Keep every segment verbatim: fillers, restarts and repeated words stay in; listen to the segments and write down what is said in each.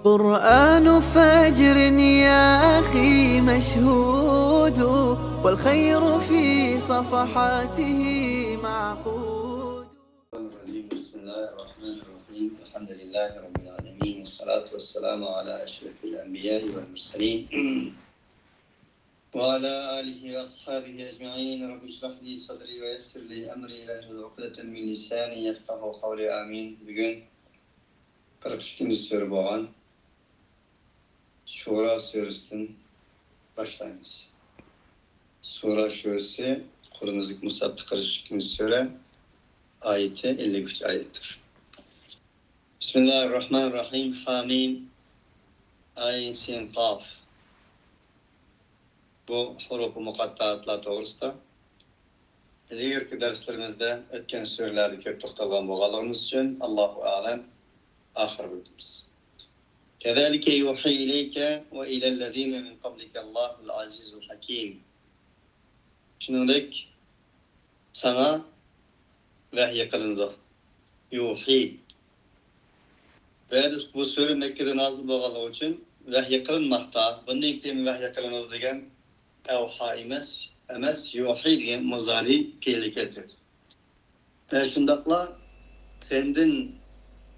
قرآن فجر يا أخي مشهود، والخير في صفحاته معقود. بسم الله الرحمن الرحيم. الحمد لله رب العالمين، والصلاة والسلام على أشرف الأنبياء والمرسلين، وعلى آله وأصحابه أجمعين. رب اشرح لي صدري ويسر لي أمري واحلل عقدة من لساني يفقهوا قولي. آمين. بۈگۈن قىرىق ئىككىنچى سۈرە بولغان شۇرا سۈرىسىدىن باشلايمىز. سۇرا شۇرىسى، قولىمىزدىكى مۇسھەپتە قىرىق ئىككىنچى سۈرە، ئايىتى ئەللىك ئۈچ ئايەتتۇر. بىسمىللاھىررەھمانىررەھىم. ھامىم. ئەين سىن قاف. بۇ ھۇرۇپى مۇقەتتەئاتلار توغرىسىدا ئىلگىرىكى دەرسلىرىمىزدە ئۆتكەن سۈرىلەردە كۆپ توختالغان بولغانلىقىمىز ئۈچۈن، ئاللاھۇ ئەلەم، ئاخىرىدا ئۆتىمىز. كەزالىكە يۇھى ئىلەيكە ۋە ئىلەللەزىنە مىن قابلىكەللاھۇل ئەزىزۇل ھەكىم. شۇنىڭدەك ساڭا ۋەھيى قىلىنىدۇ. يۇھى. بۇ ھەدىس، بۇ سۈرە مەككىدە نازىل بولغانلىقى ئۈچۈن ۋەھيى قىلىنماقتا، بۇندىن كېيىن ۋەھيى قىلىنىدۇ دېگەن ئەۋھا ئەمەس، ئەمەس، يۇھى دېگەن مۇزارى پېئىلى كەلتۈرىدۇ. ۋە شۇنداقلا سەندىن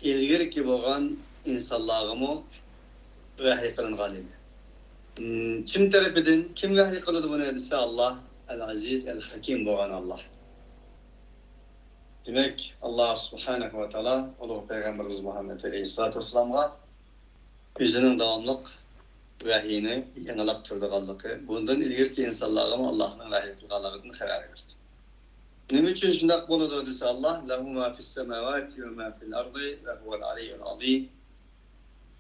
ئىلگىرىكى بولغان ئىنسانلارغىمۇ ۋەھيى قىلىنغان ئىدى. م، كىم تەرىپىدىن، كىم ۋەھيى قىلىدۇ بۇنى دېسە، ئاللاھ، ئەل ئەزىز، ئەل ھەكىم بولغان ئاللاھ. دېمەك، ئاللاھ سۇبھانەھۇ ۋە تائالا ئۇلۇغ پەيغەمبىرىمىز مۇھەممەد ئەلەيھىسسالاتۇ ۋەسسالامغا ئۆزىنىڭ داۋاملىق ۋەھيىنى يېڭىلاپ تۇرىدىغانلىقى، بۇندىن ئىلگىرىكى ئىنسانلارغىمۇ ئاللاھنىڭ ۋەھيى قىلغانلىقىدىن خەۋەر بەردى. نېمە ئۈچۈن شۇنداق بولىدۇ دېسە، ئاللاھ، لەھۇ ما فىس سەماۋاتى ۋە ما فىل ئەردى ۋە ھۇۋەل ئەلىييۇل ئەزىم.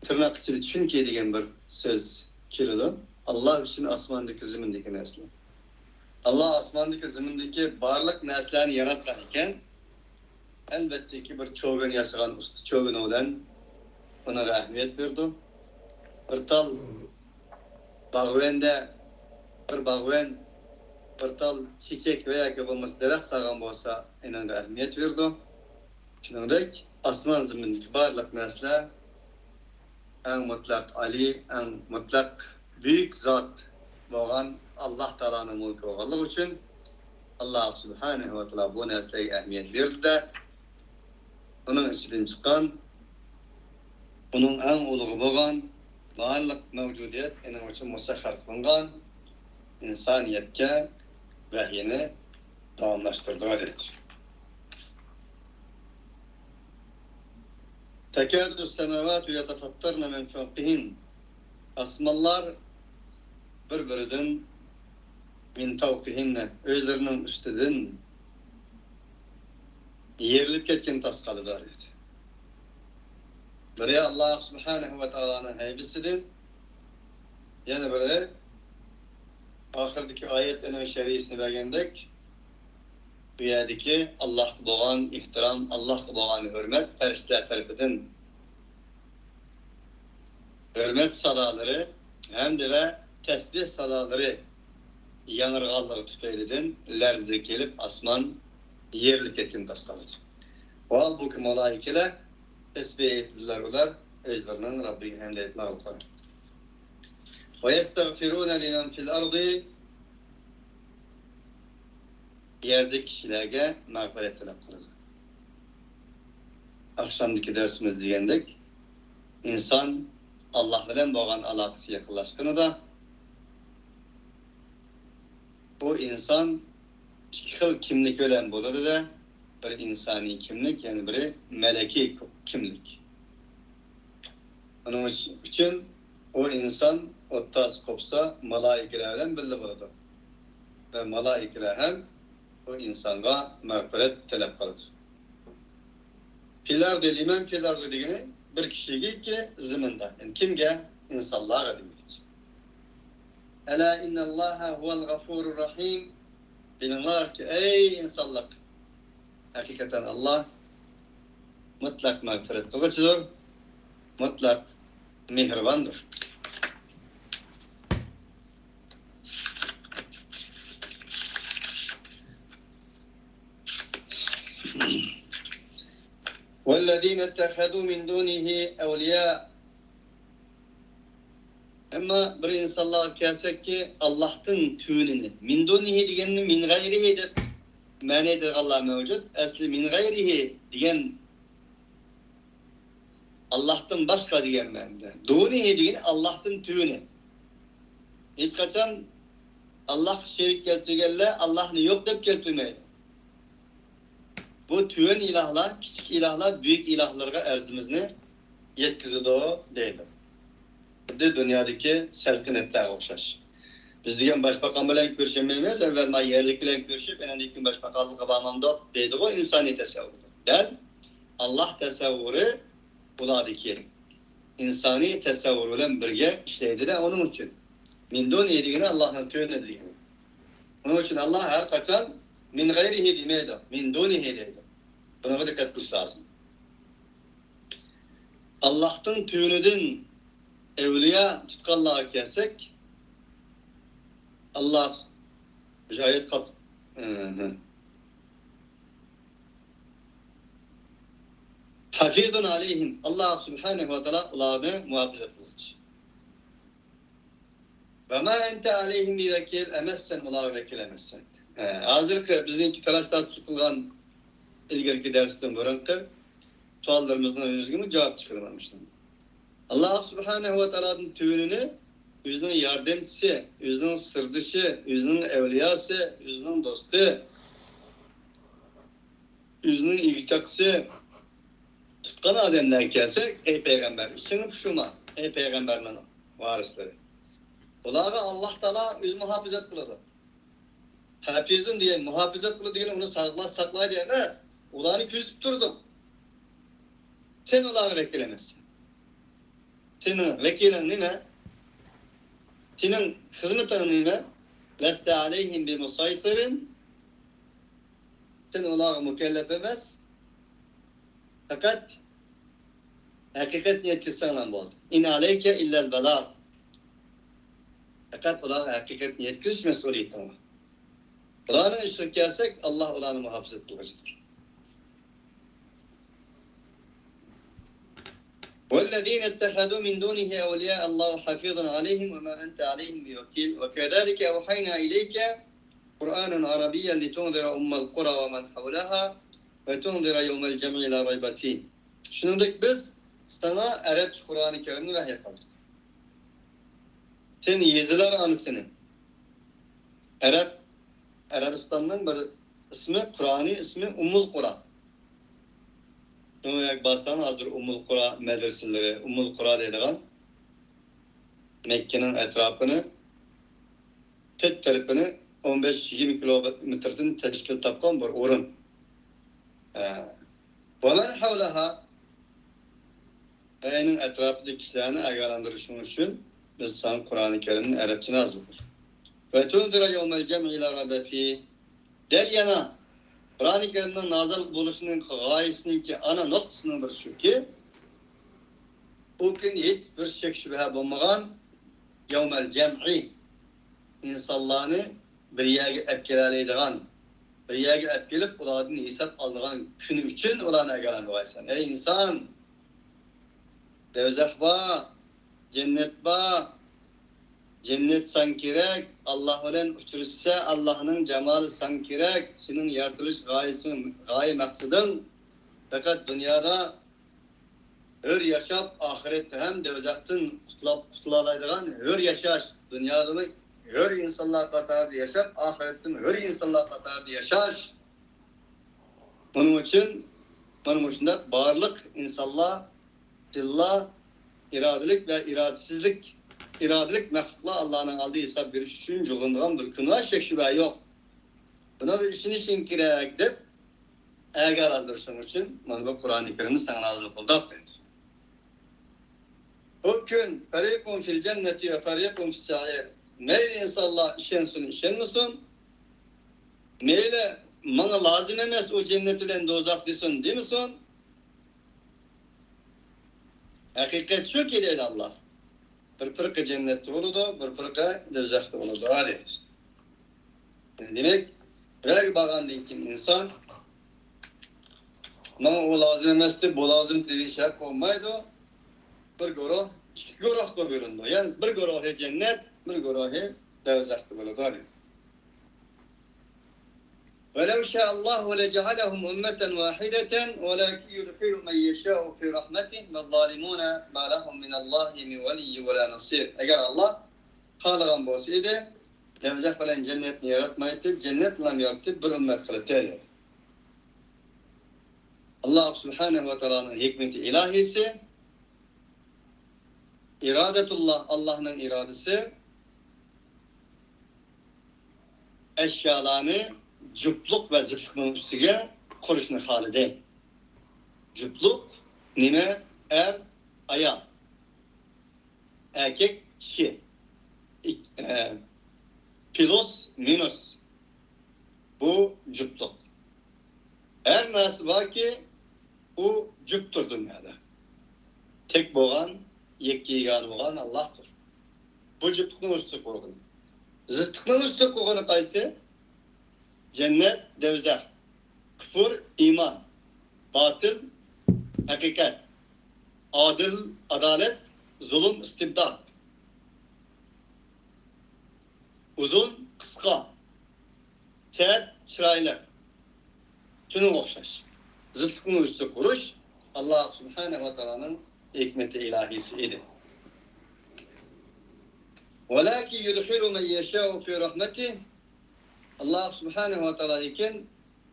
تىرناق ئىچىدە چۈنكى دېگەن بىر سۆز كېلىدۇ. ئاللاھ ئۈچۈن ئاسماندىكى، زېمىندىكى نەرسىلەر. ئاللاھ ئاسماندىكى، زېمىندىكى بارلىق نەرسىلەرنى ياراتقان ئىكەن. ئەلۋەتتىكى، بىر چوگۇن ياسىغان ئۇستا چوگۇنى بىلەن ئۇنىڭغا ئەھمىيەت بېرىدۇ. بىر تال باغۋەندە، بىر باغۋەن بىر تال چېچەك ۋە ياكى بولمىسا دەرەخ سالغان بولسا، ئېنىڭغا ئەھمىيەت بېرىدۇ. شۇنىڭدەك ئاسمان زېمىندىكى بارلىق نەرسىلەر ئەڭ مۇتلەق ئالىي، ئەڭ مۇتلەق بۈيۈك زات بولغان ئاللاھ تائالانىڭ مۈلكى بولغانلىقى ئۈچۈن، ئاللاھ سۇبھانەھۇ ۋە تائالا بۇ نەرسىلەرگە ئەھمىيەت بېرىدۇ-دە، ئۇنىڭ ئىچىدىن چىققان، ئۇنىڭ ئەڭ ئۇلۇغى بولغان، بارلىق مەۋجۇدىيەت ئېنىڭ ئۈچۈن مۇسەخخەر قىلىنغان، ئىنسانىيەتكە ۋەھيىنى داۋاملاشتۇرىدۇ، دېدى. تكاد السماوات يتفطرن من فوقهن. ئاسمانلار بىر-بىرىدىن، من فوقهن، ئۆزلىرىنىڭ ئۈستىدىن يېرىلىپ كەتكەن تاس قالىدۇ، دېدى. بىرى ئاللاھ سۇبھانەھۇ ۋە تائالانىڭ ھەيۋىسىدىن، يەنە بىرى ئاخىرىدىكى ئايەتلەرنىڭ شەرھىسىنى بەرگەندەك، بۇ يەردىكى ئاللاھقا بولغان ئېھتىرام، ئاللاھقا بولغان ھۆرمەت پەرىشتىلەر تەرىپىدىن ھۆرمەت سادالىرى ھەمدە ۋە تەسبىھ سادالىرى ياڭرىغانلىقى تۈپەيلىدىن لەرزە كېلىپ، ئاسمان يېرىلىپ كەتكىنى تاس قالىدۇ. ۋە ھالبۇكى، مالائىكىلەر تەسبىھ ئېيتىدىلەر، ئۇلار ئۆزلىرىنىڭ رەببىگە ھەمد ئېيتماقلىقلار. ويستغفرون لمن في الأرض. يەردىكى كىشىلەرگە مەغپىرەت تەلەپ قىلىدۇ. ئاخشامدىكى دەرسىمىز دېگەندەك، ئىنسان ئاللاھ بىلەن بولغان ئالاقىسى يېقىنلاشقىنىدا، بۇ ئىنسان ئىككى خىل كىملىك بىلەن بولىدۇ-دە، بىر ئىنسانىي كىملىك، يەنە بىرى مەلەكىي كىملىك. ئۇنىڭ ئۈچۈن ئۇ ئىنسان ئوتتاس قوپسا، مالائىكىلەر بىلەن بىللە بولىدۇ. ۋە مالائىكىلەر ھەم ئۇ ئىنسانغا مەغپىرەت تەلەپ قىلىدۇ. في الأرض، لمن في الأرض دېگىنى بىر كىشىگىكى زېمىندا، يەنى كىمگە؟ ئىنسانلارغا دېمەكچى. ألا إن الله هو الغفور الرحيم. بىلىڭلاركى، ئەي ئىنسانلار، ھەقىقەتەن ئاللاھ مۇتلەق مەغپىرەت قىلغۇچىدۇر، مۇتلەق مېھرىباندۇر. والذين اتخذوا من دونه أولياء. ئەمما بىر ئىنسانلارغا كەلسەككى، ئاللاھتىن تۆۋىنىنى، مىن دۇنىھى دېگەننى مىن غەيرىھى دەپ مەنىدىغانلار مەۋجۇت. ئەسلى مىن غەيرىھى دېگەن ئاللاھتىن باشقا دېگەن مەنىدە. دۇنىھى دېگىنى ئاللاھتىن تۆۋىنى. ھېچقاچان ئاللاھقا شېرىك كەلتۈرگەنلەر ئاللاھنى يوق دەپ كەلتۈرمەيدۇ. بۇ تۆۋەن ئىلاھلار، كىچىك ئىلاھلار بۈيۈك ئىلاھلارغا ئەرزىمىزنى يەتكۈزىدۇ دەيدۇ. خۇددى دۇنيادىكى سەلتەنەتلەرگە ئوخشاش. بىز دېگەن باشباقان بىلەن كۆرۈشەلمەيمىز، ئەۋۋەل مانا يەرلىك بىلەن كۆرۈشۈپ، ئاندىن كېيىن باشباقانلىققا بارمامدۇق دەيدىغۇ ئىنسانىي تەسەۋۋۇردا. دەل ئاللاھ تەسەۋۋۇرى بۇلاردىكى ئىنسانىي تەسەۋۋۇر بىلەن بىرگە ئىشلەيدۇ-دە، ئۇنىڭ ئۈچۈن. مىن دۇنىھى دېگىنى ئاللاھنىڭ تۆۋىنىدە دېگىنى. ئۇنىڭ ئۈچۈن ئاللاھ ھەر قاچان مىن غەيرىھى دېمەيدۇ، مىن دۇنىھى دەيدۇ. بۇنىڭغا دىققەت قىلىش لازىم. ئاللاھنىڭ تۆۋىنىدىن ئەۋلىيا تۇتقانلارغا كەلسەك، ئاللاھ، بۇ ئايەت قات-، ھەفىزۇن ئەلەيھىم، ئاللاھ سۇبھانەھۇ ۋە تائالا ئۇلارنى مۇھاپىزەت قىلغۇچى. ۋە ما ئەنتە ئەلەيھىم بىۋەكىل، ئەمەسسەن، ئۇلارغا ۋەكىل ئەمەسسەن. ھە، ھازىرقى بىزنىڭكى تالاش تارتىش قىلغان ئىلگىرىكى دەرستىن بۇرۇنقى سوئاللىرىمىزنىڭ ئۆزىگىمۇ جاۋاب چىقىرىمەن مۇشۇندىن. ئاللاھ سۇبھانەھۇ ۋە تائالادىن تۆۋىنىنى ئۆزىنىڭ ياردەمچىسى، ئۆزىنىڭ سىردىشى، ئۆزىنىڭ ئەۋلىياسى، ئۆزىنىڭ دوستى، ئۆزىنىڭ ئىگىچاقىسى تۇتقان ئادەملەرگە كەلسەك، ئەي پەيغەمبەر، ئىچىڭنى پۇشۇرما، ئەي پەيغەمبەرنىڭ ۋارىسلىرى. بۇلارغا ئاللاھ تائالا ئۆزى مۇھاپىزەت قىلىدۇ. ھەپىزۇن دېگەن، مۇھاپىزەت قىلىدۇ دېگەن ئۇنى ساقلاش، ساقلايدۇ ئەمەس. ئۇلارنى كۆزىتىپ تۇرىدۇ. سەن ئۇلارغا ۋەكىل ئەمەسسەن. سېنىڭ ۋەكىلىڭ نېمە؟ سېنىڭ خىزمىتىڭ نېمە؟ لەستە ئەلەيھىم بىمۇسەيتىرىن. سەن ئۇلارغا مۇكەللەپ ئەمەس. پەقەت ھەقىقەتنى يەتكۈزسەڭلار بولدى. ئىن ئەلەيكە ئىللەل بەلاغ. پەقەت ئۇلارغا ھەقىقەتنى يەتكۈزۈش مەسئۇلىيىتىڭ بار. بۇلارنىڭ ئىشىغا كەلسەك، ئاللاھ ئۇلارنى مۇھاپىزەت قىلغۇچىدۇر. والذين اتخذوا من دونه أولياء الله حفيظ عليهم وما أنت عليهم بوكيل وكذلك أوحينا إليك قرآنا عربيا لتنذر أم القرى ومن حولها وتنذر يوم الجمع لا ريب فيه. شۇنىڭدەك بىز ساڭا ئەرەبچە قۇرئانى كەرىمنى ۋەھىي قىلدۇق. سەن يېزىلار ئانىسىنى. ئەرەب، ئەرەبىستاننىڭ بىر ئىسمى، قۇرئانىي ئىسمى ئۇممۇل قۇرا. شۇڭا يەرگە بارساڭ، ھازىر ئۇممۇل قۇرا مەدرىسىلىرى، ئۇممۇل قۇرا دەيدىغان مەككىنىڭ ئەتراپىنى، تۆت تەرىپىنى ئون بەش يىگىرمە كىلومېتىردىن تەشكىل تاپقان بىر ئورۇن. ھە. ومن حولها، ئەينىڭ ئەتراپىدىكى كىشىلەرنى ئاگاھلاندۇرۇشۇڭ ئۈچۈن بىز ساڭا قۇرئانى كەرىمنى ئەرەبچە نازىل قىلدۇق. وتنذر يوم الجمع لا ريب فيه. دەل يەنە قۇرئانى كەرىمنىڭ نازىل بولۇشىنىڭ غايىسىنىڭكى ئانا نۇقتىسىنىڭ بىرى شۇكى، ئۇ كۈن ھېچ بىر شەك شۈبھە بولمىغان يومەل جەمئى، ئىنسانلارنى بىر يەرگە ئەپ كېلەلەيدىغان، بىر يەرگە ئەپ كېلىپ ئۇلاردىن ھېساب ئالىدىغان كۈنى ئۈچۈن ئۇلارنى ئاگاھلاندۇرغايسەن. ئەي ئىنسان، دوزاخ بار، جەننەت بار. جەننەت ساڭا كېرەك، ئاللاھ بىلەن ئۇچرىشىسەن، ئاللاھنىڭ جامالى ساڭا كېرەك، سېنىڭ يارىتىلىش غايىسىڭ، غايە مەقسىتىڭ پەقەت دۇنيادا ھۆر ياشاپ، ئاخىرەتتە ھەم دوزاختىن قۇتۇلاپ، قۇتۇلالايدىغان ھۆر ياشاش، دۇنيادىمۇ ھۆر ئىنسانلار قاتارىدا ياشاپ، ئاخىرەتتىمۇ ھۆر ئىنسانلار قاتارىدا ياشاش. ئۇنىڭ ئۈچۈن مانا مۇشۇنداق بارلىق ئىنسانلار، جىنلار، ئىرادىلىك ۋە ئىرادىسىزلىك، ئىرادىلىك مەخلۇقلار ئاللانىڭ ئالدىدا ھېساب بېرىش ئۈچۈن جۇغلىنىدىغان بىر كۈن بار، شەك شۈبھە يوق. بۇنىڭغا ئىشىنىشىڭ كېرەك دەپ ئاگاھلاندۇرۇشۇڭ ئۈچۈن مانا بۇ قۇرئانى كەرىمنى ساڭا نازىل قىلدۇق دەيدۇ. بۇ كۈن فريق في الجنة وفريق في السعير. مەيلى ئىنسانلار ئىشەنسۇن، ئىشەنمىسۇن، مەيلى ماڭا لازىم ئەمەس ئۇ جەننەت بىلەن دوزاخ دېسۇن، دېمىسۇن، ھەقىقەت شۇكى دەيدۇ ئاللاھ. بىر پىرقە جەننەتتە بولىدۇ، بىر پىرقە دوزاختا بولىدۇ دەيدۇ. دېمەك، بىر يەرگە بارغاندىن كېيىن ئىنسان ماڭا ئۇ لازىم ئەمەس دەپ، بۇ لازىم دېيىش ھەق بولمايدۇ. بىر گۇرۇھ ئىككى گۇرۇھقا بۆلۈنىدۇ. يەنى بىر گۇرۇھى جەننەت، بىر گۇرۇھى دوزاختا بولىدۇ. ولو شاء الله لجعلهم أمة واحدة ولكن يدخل من يشاء في رحمته والظالمون ما لهم من الله من ولي ولا نصير. ئەگەر ئاللا خالىغان بولسا ئىدى، دوزاخ بىلەن جەننەتنى ياراتمايتتى، جەننەت بىلەن يارىتىپ بىر ئۈممەت قىلىتتى. ئاللا سۇبھانەھۇ ۋە تائالانىڭ ھېكمىتى ئىلاھىيسى، ئىرادەتۇللا، ئاللانىڭ ئىرادىسى، ئەشيالارنى جۈپلۇق ۋە زىتلىقنىڭ ئۈستىگە قۇرۇشنى خالىدى. جۈپلۇق نېمە؟ ئەر، ئايال. ئەركەك، چىشى. ئىك-، ئە، پلۇس، مىنۇس. بۇ جۈپلۇق. ھەر نەرسە باركى، ئۇ جۈپتۇر دۇنيادا. تەك بولغان، يەككە يېگانە بولغان ئاللاھتۇر. بۇ جۈپتۇقنىڭ ئۈستىدە قۇرغىنى. زىتلىقنىڭ ئۈستىدە قۇرغىنى قايسى؟ جەننەت، دوزاخ. كۇپۇر، ئىمان. باتىل، ھەقىقەت. ئادىل، ئادالەت. زۇلۇم، ئىستىبداد. ئۇزۇن، قىسقا. سەت، چىرايلىق. شۇنىڭغا ئوخشاش. زىتلىقنىڭ ئۈستىدە قۇرۇش ئاللا سۇبھانەھۇ ۋە تائالانىڭ ھېكمىتى ئىلاھىيسى ئىدى. ولكن يدخل من يشاء في رحمته. ئاللا سۇبھانەھۇ ۋە تائالا لېكىن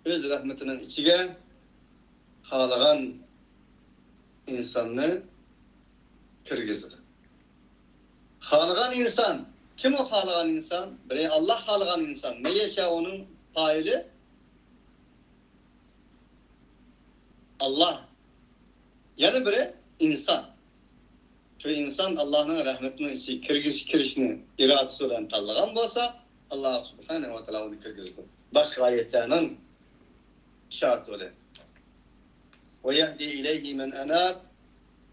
ئۆز رەھمىتىنىڭ ئىچىگە خالىغان ئىنساننى كىرگۈزىدۇ. خالىغان ئىنسان، كىم ئۇ خالىغان ئىنسان؟ بىرى ئاللا خالىغان ئىنسان. مەن يەشائۇنىڭ پائىلى ئاللا. يەنە بىرى ئىنسان. شۇ ئىنسان ئاللانىڭ رەھمىتىنىڭ ئىچىگە كىرگۈزۈش، كىرىشنى ئىرادىسى بىلەن تاللىغان بولسا، ئاللا سۇبھانەھۇ ۋە تائالا ئۇنى كىرگۈزىدۇ. باشقا ئايەتلەرنىڭ ئىشارىتى بىلەن. ويهدي إليه من أناب.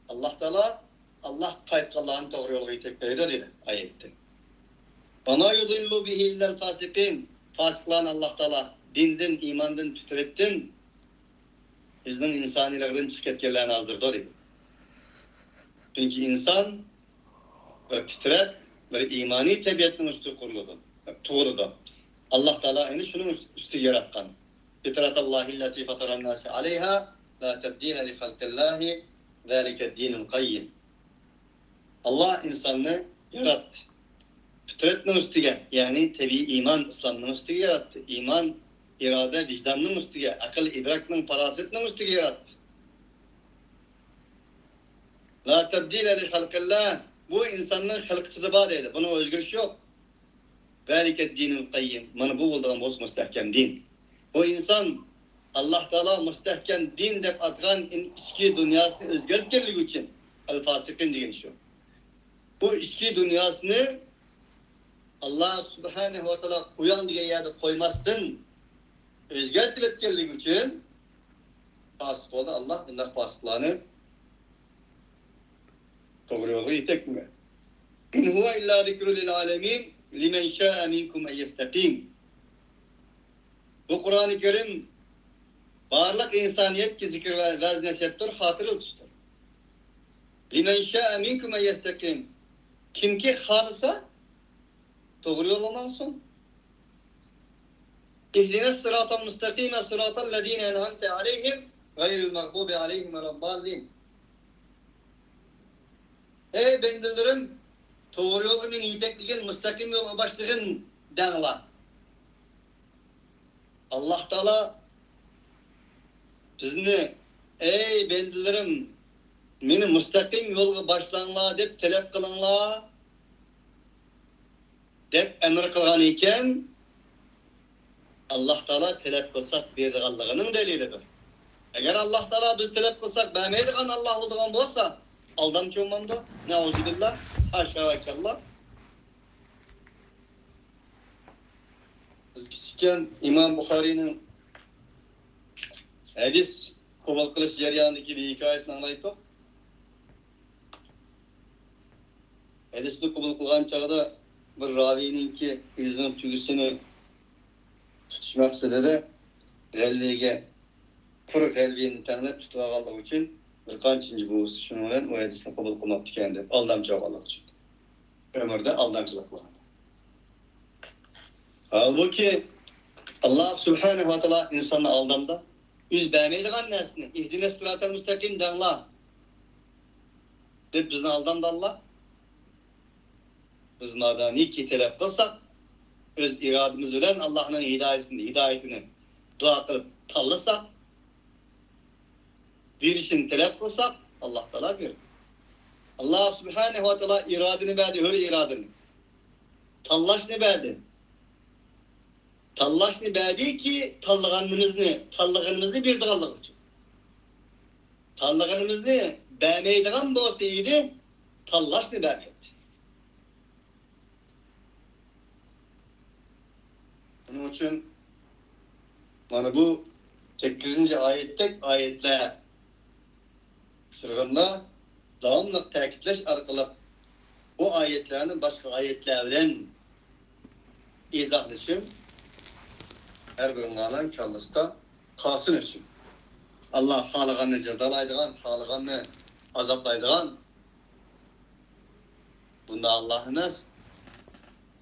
ئاللا تائالا، ئاللاغا قايتقانلارنى توغرا يولغا يېتەكلەيدۇ دېدى ئايەتتە. وما يضل به إلا الفاسقين. پاسىقلارنى ئاللا تائالا دىندىن، ئىماندىن، پىترەتتىن، بىزنىڭ ئىنسانىيلىقىدىن چىقىپ كەتكەنلەرنى ئازدۇرىدۇ دېدى. چۈنكى ئىنسان بىر پىترەت، بىر ئىمانىي تەبىئەتنىڭ ئۈستىدە قۇرۇلىدۇ، تۇغۇلىدۇ. ئاللا تائالا ئەنە شۇنىڭ ئۈستىگە ياراتقان. فطرة الله التي فطر الناس عليها لا تبديل لخلق الله ذلك الدين القيم. ئاللا ئىنساننى ياراتتى. پىترەتنىڭ ئۈستىگە، يەنى تەبىئىي ئىمان، ئىسلامنىڭ ئۈستىگە ياراتتى. ئىمان، ئىرادە، ۋىجداننىڭ ئۈستىگە، ئەقىل، ئىدراكنىڭ، پاراسەتنىڭ ئۈستىگە ياراتتى. لا تبديل لخلق الله. بۇ ئىنساننىڭ خىلقىتىدە بار دەيدۇ. بۇنىڭ ئۆزگىرىشى يوق. ذلك الدين القيم. مانا بۇ بولىدىغان بولسا مۇستەھكەم دىن. بۇ ئىنسان ئاللا تائالا مۇستەھكەم دىن دەپ ئاتىغان ئىن-، ئىچكى دۇنياسىنى ئۆزگەرتكەنلىكى ئۈچۈن، ئەل فاسىقىن دېگەن شۇ. بۇ ئىچكى دۇنياسىنى ئاللا سۇبھانەھۇ ۋە تائالا قويۇڭ دېگەن يەردە قويماستىن ئۆزگەرتىۋەتكەنلىكى ئۈچۈن پاسىق بولدى. ئاللا بۇنداق پاسىقلارنى توغرا يولغا يېتەكلىمە. إن هو إلا ذكر للعالمين لمن شاء منكم أن يستقيم. بۇ قۇرئانى كەرىم بارلىق ئىنسانىيەتكە زىكىر ۋە ۋەز نەسىھەتتۇر، خاتىرىلىتىشتۇر. لمن شاء منكم أن يستقيم. كىمكى خالىسا توغرا يولغا ماڭسۇن. اهدنا الصراط المستقيم صراط الذين أنعمت عليهم غير المغضوب عليهم ولا الضالين. ئەي بەندىلىرىم، توغرا يولغا مېنى يېتەكلىگىن، مۇستەقىم يولغا باشلىغىن دەڭلار. ئاللا تائالا بىزنى، ئەي بەندىلىرىم، مېنى مۇستەقىم يولغا باشلاڭلار دەپ تەلەپ قىلىڭلار دەپ ئەمر قىلغان ئىكەن، ئاللا تائالا تەلەپ قىلساق بېرىدىغانلىقىنىڭ دەلىلىدۇر. ئەگەر ئاللا تائالا بىز تەلەپ قىلساق بەرمەيدىغان ئاللا بولىدىغان بولسا، ئالدامچى بولمامدۇ؟ نەئۇزۇبىللا، ھاشا ۋە كاللا. بىز كىچىككەن ئىمام بۇخارىينىڭ ھەدىس قوبۇل قىلىش جەريانىدىكى بىر ھېكايىسىنى ئاڭلايتتۇق. ھەدىسنى قوبۇل قىلغان چاغدا بىر راۋىينىڭكى ئۆزىنىڭ تۈگىسىنى تۇتۇش مەقسىتىدە غەلۋىگە، قۇر غەلۋىنى تەڭلەپ تۇتۇۋالغانلىقى ئۈچۈن، بىر قانچىنچى بوۋىسى شۇنىڭ بىلەن ئۇ ھەدىسنى قوبۇل قىلماپتىكەن دەپ، ئالدامچى بولغانلىقى ئۈچۈن. ئۆمرىدە ئالدامچىلىق قىلغان. ھالبۇكى، ئاللا سۇبھانەھۇ ۋە تائالا ئىنساننى ئالدامدا، ئۆزى بەرمەيدىغان نەرسىنى، «ئىھدىنەس سىراتەل مۇستەقىم» دەڭلار، دەپ بىزنى ئالدامدا ئاللا. بىز مادامىكى تەلەپ قىلساق، ئۆز ئىرادىمىز بىلەن ئاللانىڭ ھىدايىتىنى، ھىدايىتىنى دۇئا قىلىپ تاللىساق، بېرىشىنى تەلەپ قىلساق، ئاللا تائالا بېرىدۇ. ئاللا سۇبھانەھۇ ۋە تائالا ئىرادىنى بەردى، ھۆر ئىرادىنى. تاللاشنى بەردى. تاللاشنى بەردىكى، تاللىغىنىمىزنى، تاللىغىنىمىزنى بېرىدىغانلىقى ئۈچۈن. تاللىغىنىمىزنى بەرمەيدىغان بولسا ئىدى، تاللاشنى بەرمەيتتى. شۇنىڭ ئۈچۈن مانا بۇ سەككىزىنچى ئايەتتەك ئايەتلەر ئۇچرىغاندا داۋاملىق تەكىتلەش ئارقىلىق بۇ ئايەتلەرنى باشقا ئايەتلەر بىلەن ئىزاھلىشىم ھەر بىرىڭلارنىڭ كاللىسىدا قالسۇن ئۈچۈن. ئاللا خالىغاننى جازالايدىغان، خالىغاننى ئازابلايدىغان، بۇنداق ئاللا ئەمەس.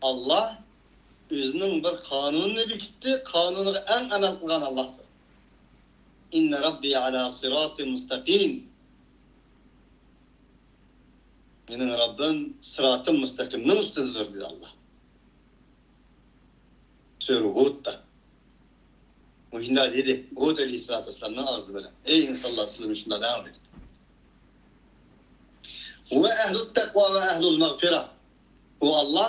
ئاللا ئۆزىنىڭ بىر قانۇنىنى بېكىتتى، قانۇنىغا ئەڭ ئەمەل قىلغان ئاللاھتۇر. «ئىننە رەببى ئەلا سىراتىن مۇستەقىم.» مېنىڭ رەببىم سىراتىن مۇستەقىمنىڭ ئۈستىدىدۇر، دېدى ئاللا. سۈرە ھۇدتا. مۇشۇنداق دېدى، ھۇد ئەلەيھىسسالاتۇ ۋەسسالامنىڭ ئاغزى بىلەن، «ئەي ئىنسانلار، سىلەر مۇشۇنداق دەڭ» دېدى. ھۇۋە ئەھلۇت تەقۋا ۋە ئەھلۇل مەغفىرە. ئۇ ئاللا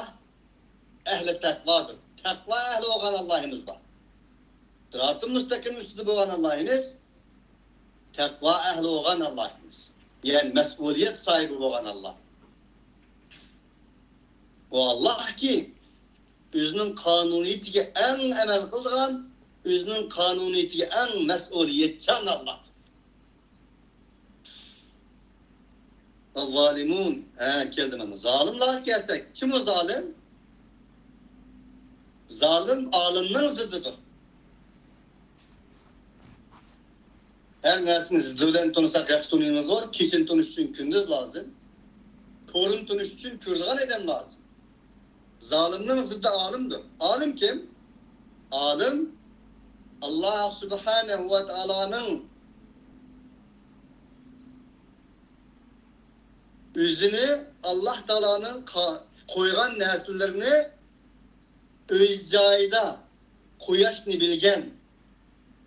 ئەھلى تەقۋادۇر. تەقۋا ئەھلى بولغان ئاللاھىمىز بار. سىراتىل مۇستەقىم ئۈستىدە بولغان ئاللاھىمىز، تەقۋا ئەھلى بولغان ئاللاھىمىز. يەنى مەسئۇلىيەت ساھىبى بولغان ئاللا. ئۇ ئاللاھكى، ئۆزىنىڭ قانۇنىيىتىگە ئەڭ ئەمەل قىلىدىغان، ئۆزىنىڭ قانۇنىيىتىگە ئەڭ مەسئۇلىيەتچان ئاللا. ۋەززالىمۇن. ھە، كەلدى مانا. زالىملارغا كەلسەك، كىم ئۇ زالىم؟ زالىم ئالىمنىڭ زىددىدۇر. ھەر نەرسىنى زىددى بىلەن تونۇساق ياخشى تونۇيمىز غۇ. كېچىنى تونۇش ئۈچۈن كۈندۈز لازىم. كورىنى تونۇش ئۈچۈن كۆرىدىغان ئادەم لازىم. زالىمنىڭ زىددى ئالىمدۇر. ئالىم كىم؟ ئالىم ئاللا سۇبھانەھۇ ۋە تائالانىڭ ئۆزىنى، ئاللا تائالانىڭ قا-، قويغان نەرسىلىرىنى ئۆز جايىدا قوياشنى بىلگەن،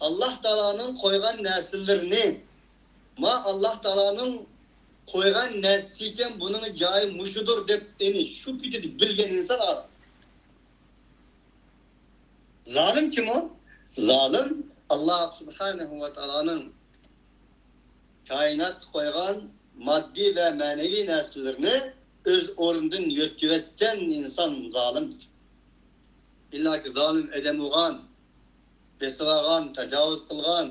ئاللا تائالانىڭ قويغان نەرسىلىرىنى، ما ئاللا تائالانىڭ قويغان نەرسىسى ئىكەن، بۇنىڭ جايى مۇشۇدۇر دەپ، ئېنى شۇ پېتىدە بىلگەن ئىنسان ئالىم. زالىم كىم ئۇ؟ زالىم ئاللا سۇبھانەھۇ ۋە تائالانىڭ كائىناتقا قويغان ماددىي ۋە مەنىۋى نەرسىلىرىنى ئۆز ئورنىدىن يۆتكىۋەتكەن ئىنسان زالىم. ئىللاكى زالىم ئادەم ئۇرغان، بېسىۋالغان، تاجاۋۇز قىلغان،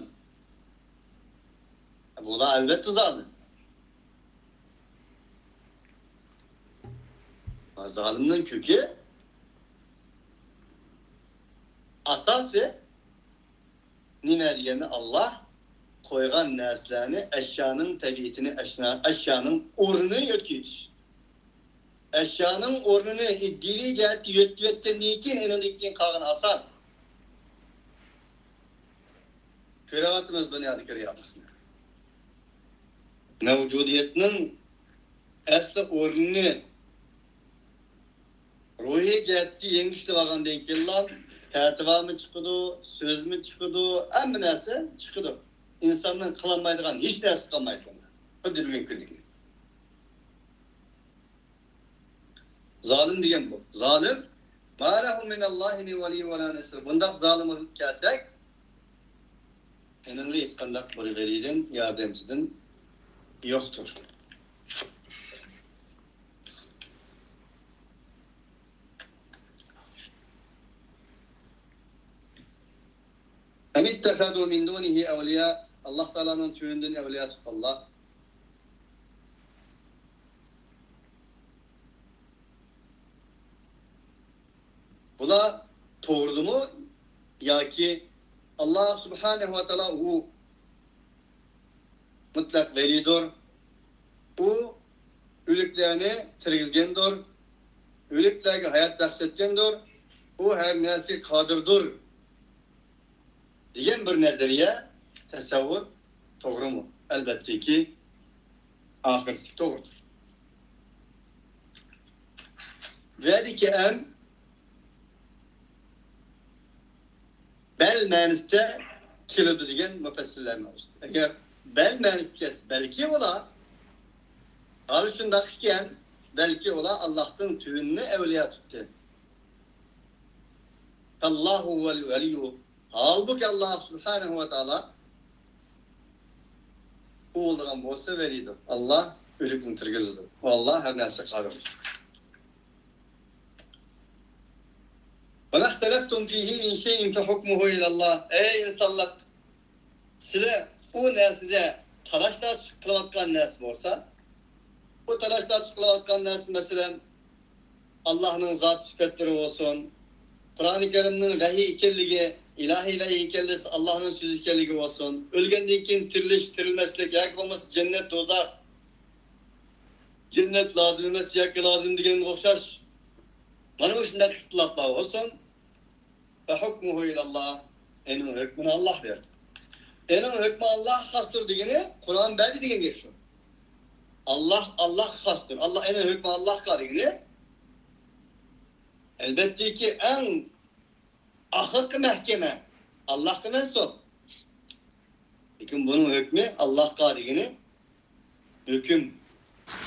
بۇلار ئەلۋەتتە زالىم. زالىمنىڭ كۆكى، ئاساسى نېمە دېگەندە، ئاللا قويغان نەرسىلەرنى، ئەشيانىڭ تەبىئىتىنى، ئەشنا-، ئەشيانىڭ ئورنىنى يۆتكىۋېتىش. ئەشيانىڭ ئورنىنى ئىدىيىۋى جەھەتتە يۆتكىۋەتكەندىن كېيىن، ئېنىڭدىن كېيىن قالغىنى ئاسان. كۆرۈۋاتىمىز دۇنيادىكى رېئاللىقنى. مەۋجۇدىيەتنىڭ ئەسلى ئورنىنى روھىي جەھەتتە يەڭگۈشلەۋالغاندىن كېيىنلا پەتىۋامۇ چىقىدۇ، سۆزمۇ چىقىدۇ، ھەممە نەرسە چىقىدۇ. ئىنساننىڭ قىلالمايدىغان ھېچ نەرسە قالمايدۇ. خۇددى بۈگۈنكى كۈندىكى. زالىم دېگەن بۇ. زالىم، ما لەھۇ مىنەللاھى مىن ۋەلىييىن ۋە لا نەسىر. بۇنداق زالىمغا كەلسەك، ئېنىڭغا ھېچقانداق بىر ۋەلىدىن، ياردەمچىدىن يوقتۇر. ئەم ئىتتەخەزۇ مىن دۇنىھى ئەۋلىيا، ئاللا تائالانىڭ تۆۋىنىدىن ئەۋلىيا تۇتقانلار. بۇلار توغرىدىمۇ ياكى ئاللا سۇبھانەھۇ ۋە تائالا ئۇ مۇتلەق ۋەلىدۇر. ئۇ ئۆلۈكلەرنى تىرگۈزگەندۇر، ئۆلۈكلەرگە ھايات بەخش ئەتكەندۇر، ئۇ ھەر نەرسىگە قادىردۇر دېگەن بىر نەزەرىيە، تەسەۋۋۇر توغرىمۇ؟ ئەلۋەتتىكى، ئاخىرسى توغرىدۇر. ۋەدىكى ئەم بەل مەنىسىدە كېلىدۇ دېگەن مۇپەسسىرلەر مەۋجۇت. ئەگەر بەل مەنىسىدە كەلسە، بەلكى ئۇلار، ھال شۇنداق ئىكەن، بەلكى ئۇلار ئاللاھتىن تۆۋىنىنى ئەۋلىيا تۇتتى. فاللاھۇ ھۇۋەل ۋەلىييۇ. ھالبۇكى، ئاللاھ سۇبھانەھۇ ۋە تائالا ئۇ بولىدىغان بولسا ۋەلىدۇر. ئاللاھ ئۆلۈكنى تىرگۈزىدۇ. ئۇ ئاللاھ ھەر نەرسىگە قادىردۇر. وما اختلفتم فيه من شيء فحكمه إلى الله. ئەي ئىنسانلار، سىلەر ئۇ نەرسىدە تالاش-تارتىش قىلىۋاتقان نەرسە بولسا، بۇ تالاش-تارتىش قىلىۋاتقان نەرسە، مەسىلەن، ئاللاھنىڭ زات سۈپەتلىرى بولسۇن، قۇرئانى كەرىمنىڭ ۋەھىي ئىكەنلىكى، ئىلاھىي ۋەھىي ئىكەنلىكى، ئاللاھنىڭ سۆزى ئىكەنلىكى بولسۇن، ئۆلگەندىن كېيىن تىرىلىش، تىرىلمەسلىك ياكى بولمىسا جەننەت، دوزاخ، جەننەت لازىم ئەمەس ياكى لازىم دېگەنگە ئوخشاش، مانا مۇشۇنداق ئىختىلاپلار بولسۇن. فحكمه إلى الله. ئېنىڭ ھۆكمىنى ئاللاھ بېرىدۇ. ئېنىڭ ھۆكمى ئاللاھقا خاستۇر دېگىنى، قۇرئان بەردى دېگەن گەپ شۇ. ئاللاھ، ئاللاھقا خاستۇر. ئاللاھ، ئېنىڭ ھۆكمى ئاللاھقا دېگىنى، ئەلۋەتتىكى، ئەڭ ئاخىرقى مەھكىمە ئاللاھقا مەنسۇپ. لېكىن بۇنىڭ ھۆكمى ئاللاھقا دېگىنى، ھۆكۈم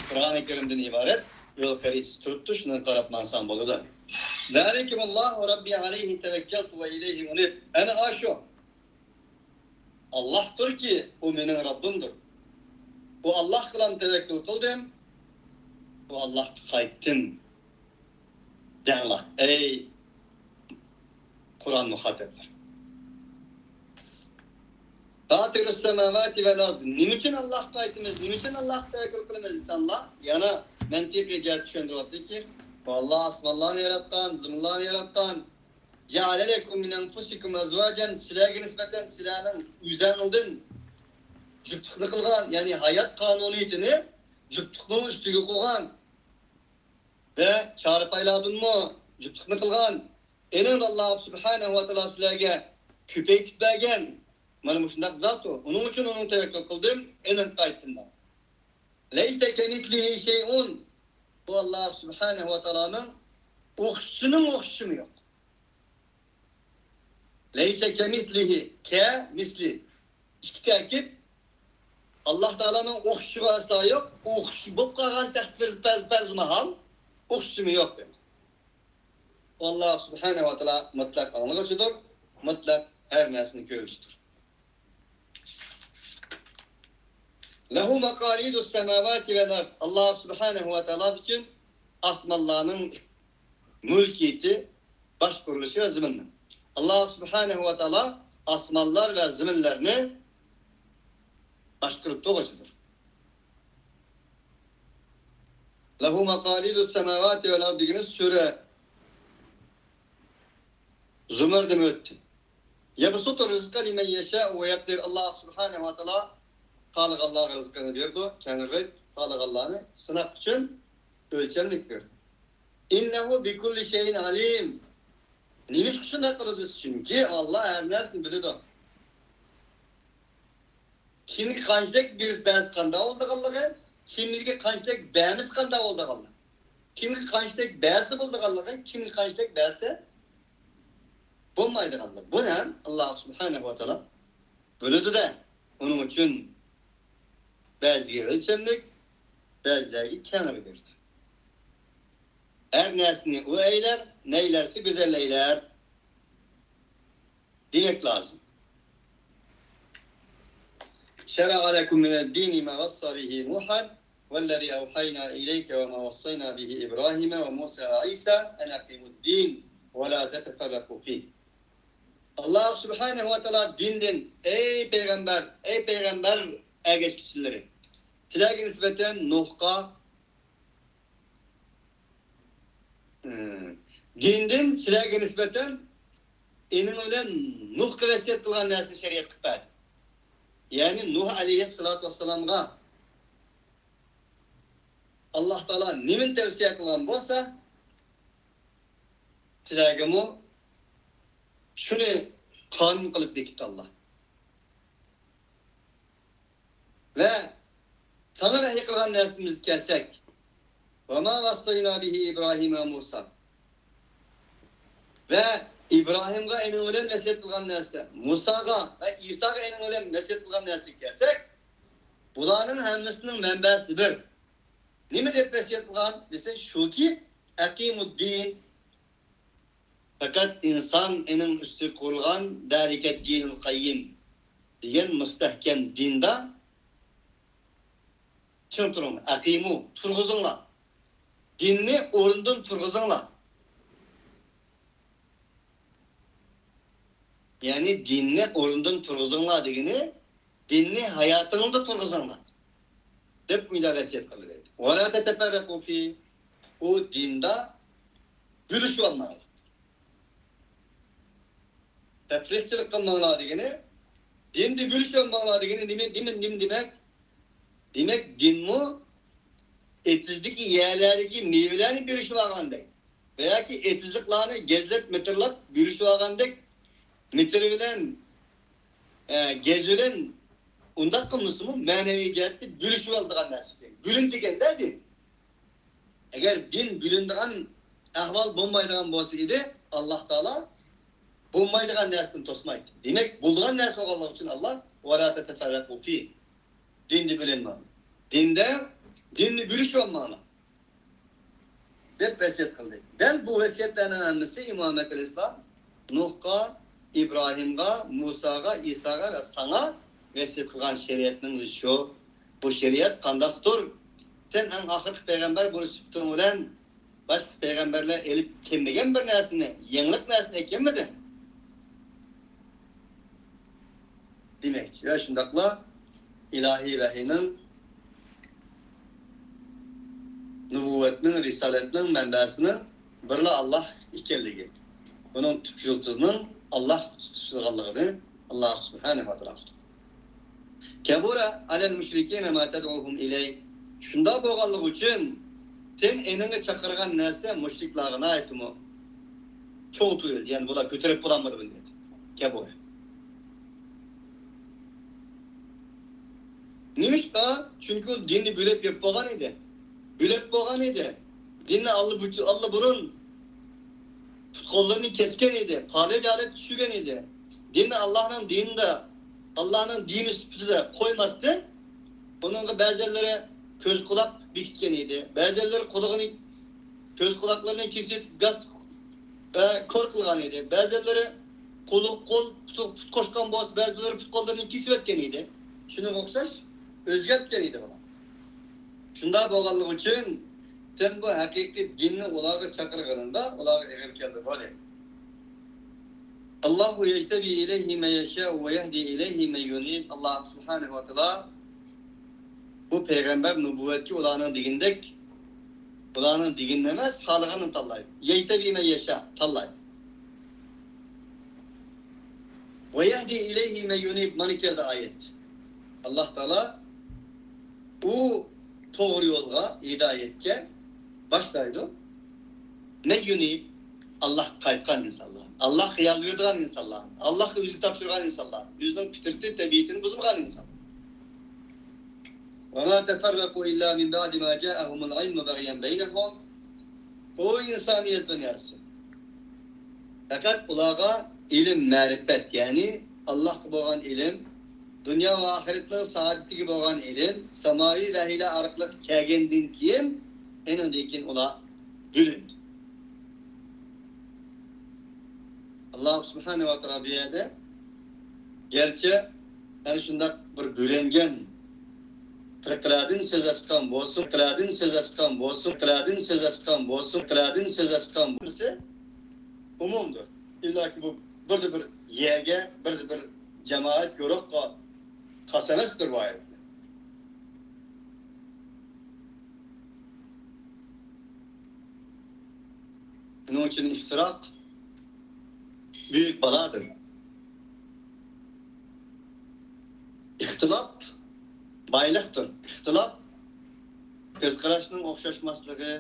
قۇرئانى كەرىمدىن ئىبارەت، يول خەرىتىسى تۇرۇپتۇ، شۇنىڭغا قاراپ ماڭساڭ بولىدۇ. ذلكم الله ربي عليه توكلت وإليه أنيب. ئەنە ئاشۇ ئاللاھتۇركى، ئۇ مېنىڭ رەببىمدۇر. ئۇ ئاللاھقىلا تەۋەككۈل قىلدىم، ئۇ ئاللاھقا قايتتىم. دەڭلار، ئەي قۇرئان مۇخاتەپلىرى. فاطر السماوات والأرض. نېمە ئۈچۈن ئاللاھقا قايتىمىز؟ نېمە ئۈچۈن ئاللاھقا تەۋەككۈل قىلىمىز ئىنسانلار؟ يەنە مەنتىقىي جەھەتتە چۈشەندۈرۈۋاتىدۇكى، بۇ ئاللاھ ئاسمانلارنى ياراتقان، زېمىنلارنى ياراتقان. جعل لكم من أنفسكم أزواجا، سىلەرگە نىسبەتەن سىلەرنىڭ ئۆزەڭدىن جۈپتىلىكنى قىلغان، يەنى ھايات قانۇنىيىتىنى جۈپتىلىكنىڭ ئۈستىگە قويغان ۋە چارپايلاردىنمۇ جۈپتىلىكنى قىلغان. ئېنىڭدا ئاللاھ سۇبھانەھۇ ۋە تائالا سىلەرگە كۆپەيتىپ بەرگەن. مانا مۇشۇنداق زات ئۇ. ئۇنىڭ ئۈچۈن ئۇنىڭغا تەۋەككۈل قىلدىم، ئېنىڭغا قايتتىم. ليس كمثله شيء. بۇ ئاللاھ سۇبھانەھۇ ۋە تائالانىڭ ئوخشىشىنىڭ ئوخشىشىمۇ يوق. ليس كمثله، ك، مثل. ئىككى تەكىت. ئاللاھ تائالانىڭ ئوخشىشىغا ئەسلا يوق. ئوخشىشى بولۇپ قالغان تەقدىر پەرز، پەرز ماھال، ئوخشىشىمۇ يوق. ئاللاھ سۇبھانەھۇ ۋە تائالا مۇتلەق ئاڭلىغۇچىدۇر، مۇتلەق ھەر نەرسىنى كۆرگۈچىدۇر. له مقاليد السماوات والأرض. ئاللاھ سۇبھانەھۇ ۋە تائالا ئۈچۈن ئاسمانلارنىڭ مۈلكىيىتى، باشقۇرۇلۇشى ۋە زېمىننىڭ. ئاللاھ سۇبھانەھۇ ۋە تائالا ئاسمانلار ۋە زېمىنلەرنى باشقۇرۇپ تۇرغۇچىدۇر. له مقاليد السماوات والأرض دېگىنى سۈرە زۇمەردىمۇ ئۆتتى. يبسط الرزق لمن يشاء ويقدر. ئاللاھ سۇبھانەھۇ ۋە تائالا خالىغانلارغا رىزقىنى بېرىدۇ، كەڭرى، خالىغانلارنى سىناق ئۈچۈن ئۆلچەملىك بېرىدۇ. إنه بكل شيء عليم. نېمىشقا شۇنداق قىلىدۇ؟ چۈنكى ئاللاھ ھەر نەرسىنى بىلىدۇ. كىمگە قانچىلىك بېرىپ بەرسە قانداق بولىدىغانلىقى، كىمگە قانچىلىك بەرمىسە قانداق بولىدىغانلىقى، كىمگە قانچىلىك بەرسە بولىدىغانلىقى، كىمگە قانچىلىك بەرسە بولمايدىغانلىقى. بۇنى ھەم ئاللاھ سۇبھانەھۇ ۋە تائالا بىلىدۇ-دە. ئۇنىڭ ئۈچۈن بەزىگە ئۆلچەملىك، بەزىلەرگە كەڭرى بېرىدۇ. ھەر نەرسىنى ئۇ ئەيلەر، نەيلەرسە گۈزەل ئەيلەر دېمەك لازىم. شرع لكم من الدين ما وصى به نوحا والذي أوحينا إليك وما وصينا به إبراهيم وموسى وعيسى أن أقيموا الدين ولا تتفرقوا فيه. ئاللاھ سۇبھانەھۇ ۋە تائالا دىندىن، ئەي پەيغەمبەر، ئەي پەيغەمبەر ئەگەشكۈچىلىرى، سىلەرگە نىسبەتەن نۇھقا، ئى، دىندىن سىلەرگە نىسبەتەن ئېنىڭ بىلەن نۇھقا ۋەسىيەت قىلغان نەرسىنى شەرىئەت قىلىپ بەردى. يەنى نۇھ ئەلەيھىسسالاتۇ ۋەسسالامغا ئاللاھ تائالا نېمىنى تەۋسىيە قىلغان بولسا، سىلەرگىمۇ شۇنى قانۇن قىلىپ بېكىتتى ئاللاھ. ۋە ساڭا ۋەھىي قىلغان نەرسىمىزگە كەلسەك، وما وصينا به إبراهيم وموسى. ۋە ئىبراھىمغا ئېنىڭ بىلەن ۋەسىيەت قىلغان نەرسە، مۇساغا ۋە ئىساغا ئېنىڭ بىلەن ۋەسىيەت قىلغان نەرسىگە كەلسەك، بۇلارنىڭ ھەممىسىنىڭ مەنبەسى بىر. نېمە دەپ ۋەسىيەت قىلغان دېسە، شۇكى، أقيموا الدين، پەقەت ئىنسان ئېنىڭ ئۈستىگە قۇرۇلغان، ذلك الدين القيم دېگەن مۇستەھكەم دىندا چىڭ تۇرۇڭلار. أقيموا، تۇرغۇزۇڭلار. دىننى ئورنىدىن تۇرغۇزۇڭلار. يەنى دىننى ئورنىدىن تۇرغۇزۇڭلار دېگىنى، دىننى ھاياتىڭلاردا تۇرغۇزۇڭلار، دەپ مۇنداق ۋەسىيەت قىلدى دەيدۇ. ولا تتفرقوا فيه، ئۇ دىندا بۆلۈشۈۋالماڭلار. تەپرىقىچىلىك قىلماڭلار دېگىنى، دىندا بۆلۈشۈۋالماڭلار دېگىنى نېمە، نېمە، نېمە دېمەك؟ دېمەك، دىنمۇ ئېتىزدىكى يەرلەردىكى مېۋىلەرنى بۆلۈشۈۋالغاندەك ۋە ياكى ئېتىزلىقلارنى گەجلەپ، مىتىرلاپ بۆلۈشۈۋالغاندەك، مىتىر بىلەن، ئە، گەج بىلەن ئۇنداق قىلمىسىمۇ، مەنىۋى جەھەتتە بۆلۈشۈۋالىدىغان نەرسە ئىكەن. بۆلۈن دېگەندە دىن. ئەگەر دىن بۆلۈنىدىغان ئەھۋال بولمايدىغان بولسا ئىدى، ئاللاھ تائالا بولمايدىغان نەرسىنى توسمايتتى. دېمەك، بولىدىغان نەرسە بولغانلىقى ئۈچۈن ئاللاھ، ولا تتفرقوا فيه، دىندا بۆلۈنمەڭ. دىندا، دىننى بۆلۈشۈۋالماڭلار، دەپ ۋەسىيەت قىلدى. دەل بۇ ۋەسىيەتلەرنىڭ ھەممىسى ئىمام ئەلەيھىسسالام نۇھقا، ئىبراھىمغا، مۇساغا، ئىساغا ۋە ساڭا ۋەسىيەت قىلغان شەرىئەتنىڭ ئۆزى شۇ. بۇ شەرىئەت قانداقتۇر، سەن ئەڭ ئاخىرقى پەيغەمبەر بولۇش سۈپىتىڭ بىلەن باشقا پەيغەمبەرلەر ئېلىپ كەلمىگەن بىر نەرسىنى، يېڭىلىق نەرسىنى ئەكەلمىدىڭ دېمەكچى. ۋە شۇنداقلا ئىلاھىي ۋەھىينىڭ، نۇبۇۋۋەتنىڭ، رىسالەتنىڭ مەنبەسىنىڭ بىرلا ئاللاھ ئىكەنلىكى، بۇنىڭ تۈپ يۇلتۇزىنىڭ ئاللاھ تۇتۇشىدىغانلىقىنى ئاللاھ سۇبھانەھۇ ۋە تائالا ئۇقتۇردى. كبر على المشركين ما تدعوهم إليه. شۇنداق بولغانلىقى ئۈچۈن، سەن ئېنىڭغا چاقىرغان نەرسە مۇشرىكلارغا ناھايىتىمۇ چوڭ تۇيۇلدى. يەنى بۇلار كۆتۈرۈپ بولالمىدى بۇنى، دېدى. كبر. نېمىشقا؟ چۈنكى ئۇ دىننى بۆلەپ يەپ بولغان ئىدى. بۆلەپ بولغان ئىدى. دىننى ئاللىبۇ-، ئاللىبۇرۇن پۇت-قوللىرىنى كەسكەن ئىدى. پالەچ ھالەتكە چۈشۈرگەن ئىدى. دىننى ئاللاھنىڭ دىنىدا، ئاللاھنىڭ دىنى سۈپىتىدە قويماستىن، ئۇنىڭغا بەزەنلىرى كۆز-قۇلاق بېكىتكەن ئىدى. بەزەنلىرى قۇلىقىنى، كۆز-قۇلاقلىرىنى كېسىۋېتىپ، گاس ۋە كور قىلغان ئىدى. بەزىلىرى قول، قول، پۇت، پۇت قوشقان بولسا، بەزىلىرى پۇت-قوللىرىنى كېسىۋەتكەن ئىدى. شۇنىڭغا ئوخشاش ئۆزگەرتكەن ئىدى بۇلار. شۇنداق بولغانلىقى ئۈچۈن، سەن بۇ ھەقىقىي دىننى ئۇلارغا چاقىرغىنىڭدا، ئۇلارغا ئېغىر كەلدى بۇ، دەيدۇ. الله يجتبي إليه من يشاء ويهدي إليه من ينيب. ئاللاھ سۇبھانەھۇ ۋە تائالا بۇ پەيغەمبەر نۇبۇۋۋەتكە ئۇلارنىڭ دېگىنىدەك، ئۇلارنىڭ دېگىنىنى ئەمەس، خالىغىنىنى تاللايدۇ. يجتبي من يشاء، تاللايدۇ. ويهدي إليه من ينيب، مانا كەلدى ئايەت. ئاللاھ تائالا ئۇ توغرا يولغا، ھىدايەتكە باشلايدۇ. من ينيب، ئاللاھقا قايتقان ئىنسانلار، ئاللاھقا يالۋۇرىدىغان ئىنسانلار، ئاللاھقا ئۆزىنى تاپشۇرغان ئىنسانلار، ئۆزىنىڭ پىترىتى، تەبىئىتىنى بۇزمىغان ئىنسانلار. وما تفرقوا إلا من بعد ما جاءهم العلم بغيا بينهم. ئۇ ئىنسانىيەت دۇنياسى. پەقەت ئۇلارغا ئىلىم، مەرىپەت، يەنى ئاللاھقا بولغان ئىلىم، دۇنيا ۋە ئاخىرەتنىڭ سائادىتىگە بولغان ئىلىم ساماۋىي ۋەھىيلەر ئارقىلىق كەلگەندىن كېيىن، ئېنىڭدىن كېيىن ئۇلار بۆلۈندى. ئاللاھ سۇبھانەھۇ ۋە تائالا بۇ يەردە گەرچە ئەنە شۇنداق بىر بۆلۈنگەن پىرقىلەردىن سۆز ئاچقان بولسۇن، پىرقىلەردىن سۆز ئاچقان بولسۇن، پىرقىلەردىن سۆز ئاچقان بولسۇن، پىرقىلەردىن سۆز ئاچقان بولسا، ئومۇمدۇر. ئىللاكى بۇ بىردە بىر يەرگە، بىردە بىر جامائەت گۇرۇھقا خاس ئەمەس بىر رىۋايەت. شۇنىڭ ئۈچۈن ئىفتىراق بۈيۈك بالادۇر. ئىختىلاپ بايلىقتۇر. ئىختىلاپ كۆز قاراشنىڭ ئوخشاشماسلىقى،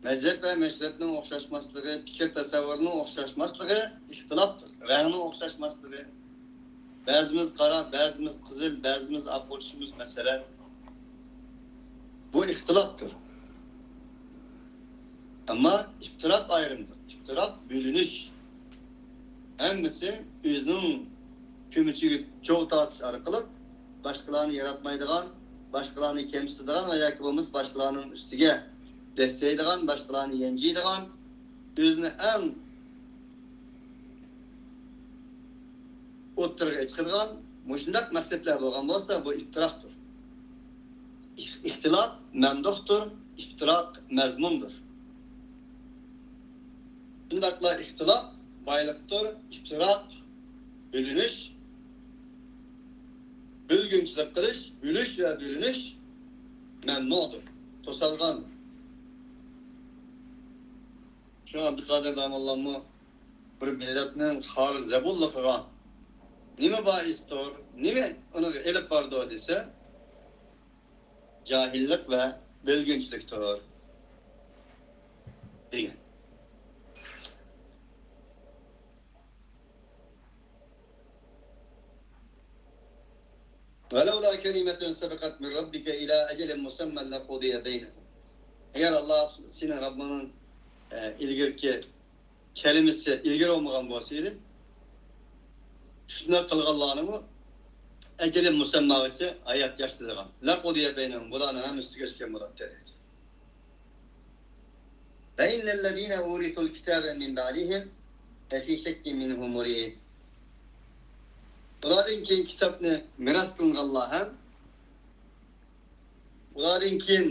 مەزھەپ ۋە مەشرەپنىڭ ئوخشاشماسلىقى، پىكىر تەسەۋۋۇرنىڭ ئوخشاشماسلىقى ئىختىلاپتۇر. رەڭنىڭ ئوخشاشماسلىقى، بەزىمىز قارا، بەزىمىز قىزىل، بەزىمىز ئاق بولۇشىمىز مەسىلە. بۇ ئىختىلاپتۇر. ئەمما ئىپتىراق ئايرىمدۇر. ئىپتىراق بۆلۈنۈش. ھەممىسى ئۆزىنىڭ كۆمىچىگە چوغ تارتىش ئارقىلىق باشقىلارنى ياراتمايدىغان، باشقىلارنى كەمسىتىدىغان ۋە ياكى بولمىسا باشقىلارنىڭ ئۈستىگە دەسسەيدىغان، باشقىلارنى يەنجىيدىغان، ئۆزىنى ئەڭ ئوتتۇرىغا چىقىدىغان مۇشۇنداق مەقسەتلەر بولغان بولسا، بۇ ئىپتىراقتۇر. ئىخ-، ئىختىلاپ مەمدۇھتۇر، ئىپتىراق مەزمۇمدۇر. شۇنداقلا ئىختىلاپ بايلىقتۇر، ئىپتىراق بۆلۈنۈش، بۆلگۈنچىلىك قىلىش، بۆلۈش ۋە بۆلۈنۈش مەمنۇدۇر، توسالغان. شۇڭا ئابدۇقادىر داموللاممۇ بىر مىللەتنىڭ خار زەبۇنلۇقىغا نېمە بائىستۇر، نېمە ئۇنىڭغا ئېلىپ بارىدۇ دېسە، جاھىللىق ۋە بۆلگۈنچىلىكتۇر دېگەن. ولولا كلمة سبقت من ربك إلى أجل مسمى لقضي بينهم. ئەگەر ئاللا، سېنىڭ رەببىڭنىڭ، ئە، ئىلگىرىكى كەلىمىسى ئىلگىرى بولمىغان بولسا ئىدى، شۇنداق قىلغانلارنىمۇ ئەجەلى مۇسەمماغىچە ھايات ياشىتىدىغان. لقضي بينهم، بۇلارنىڭ ھەممىسى تۈگەشكەن بولاتتى دەيدۇ. وإن الذين أورثوا الكتاب من بعدهم لفي شك منه مريب. ئۇلاردىن كېيىن كىتابنى مىراس قىلىنغانلار ھەم ئۇلاردىن كېيىن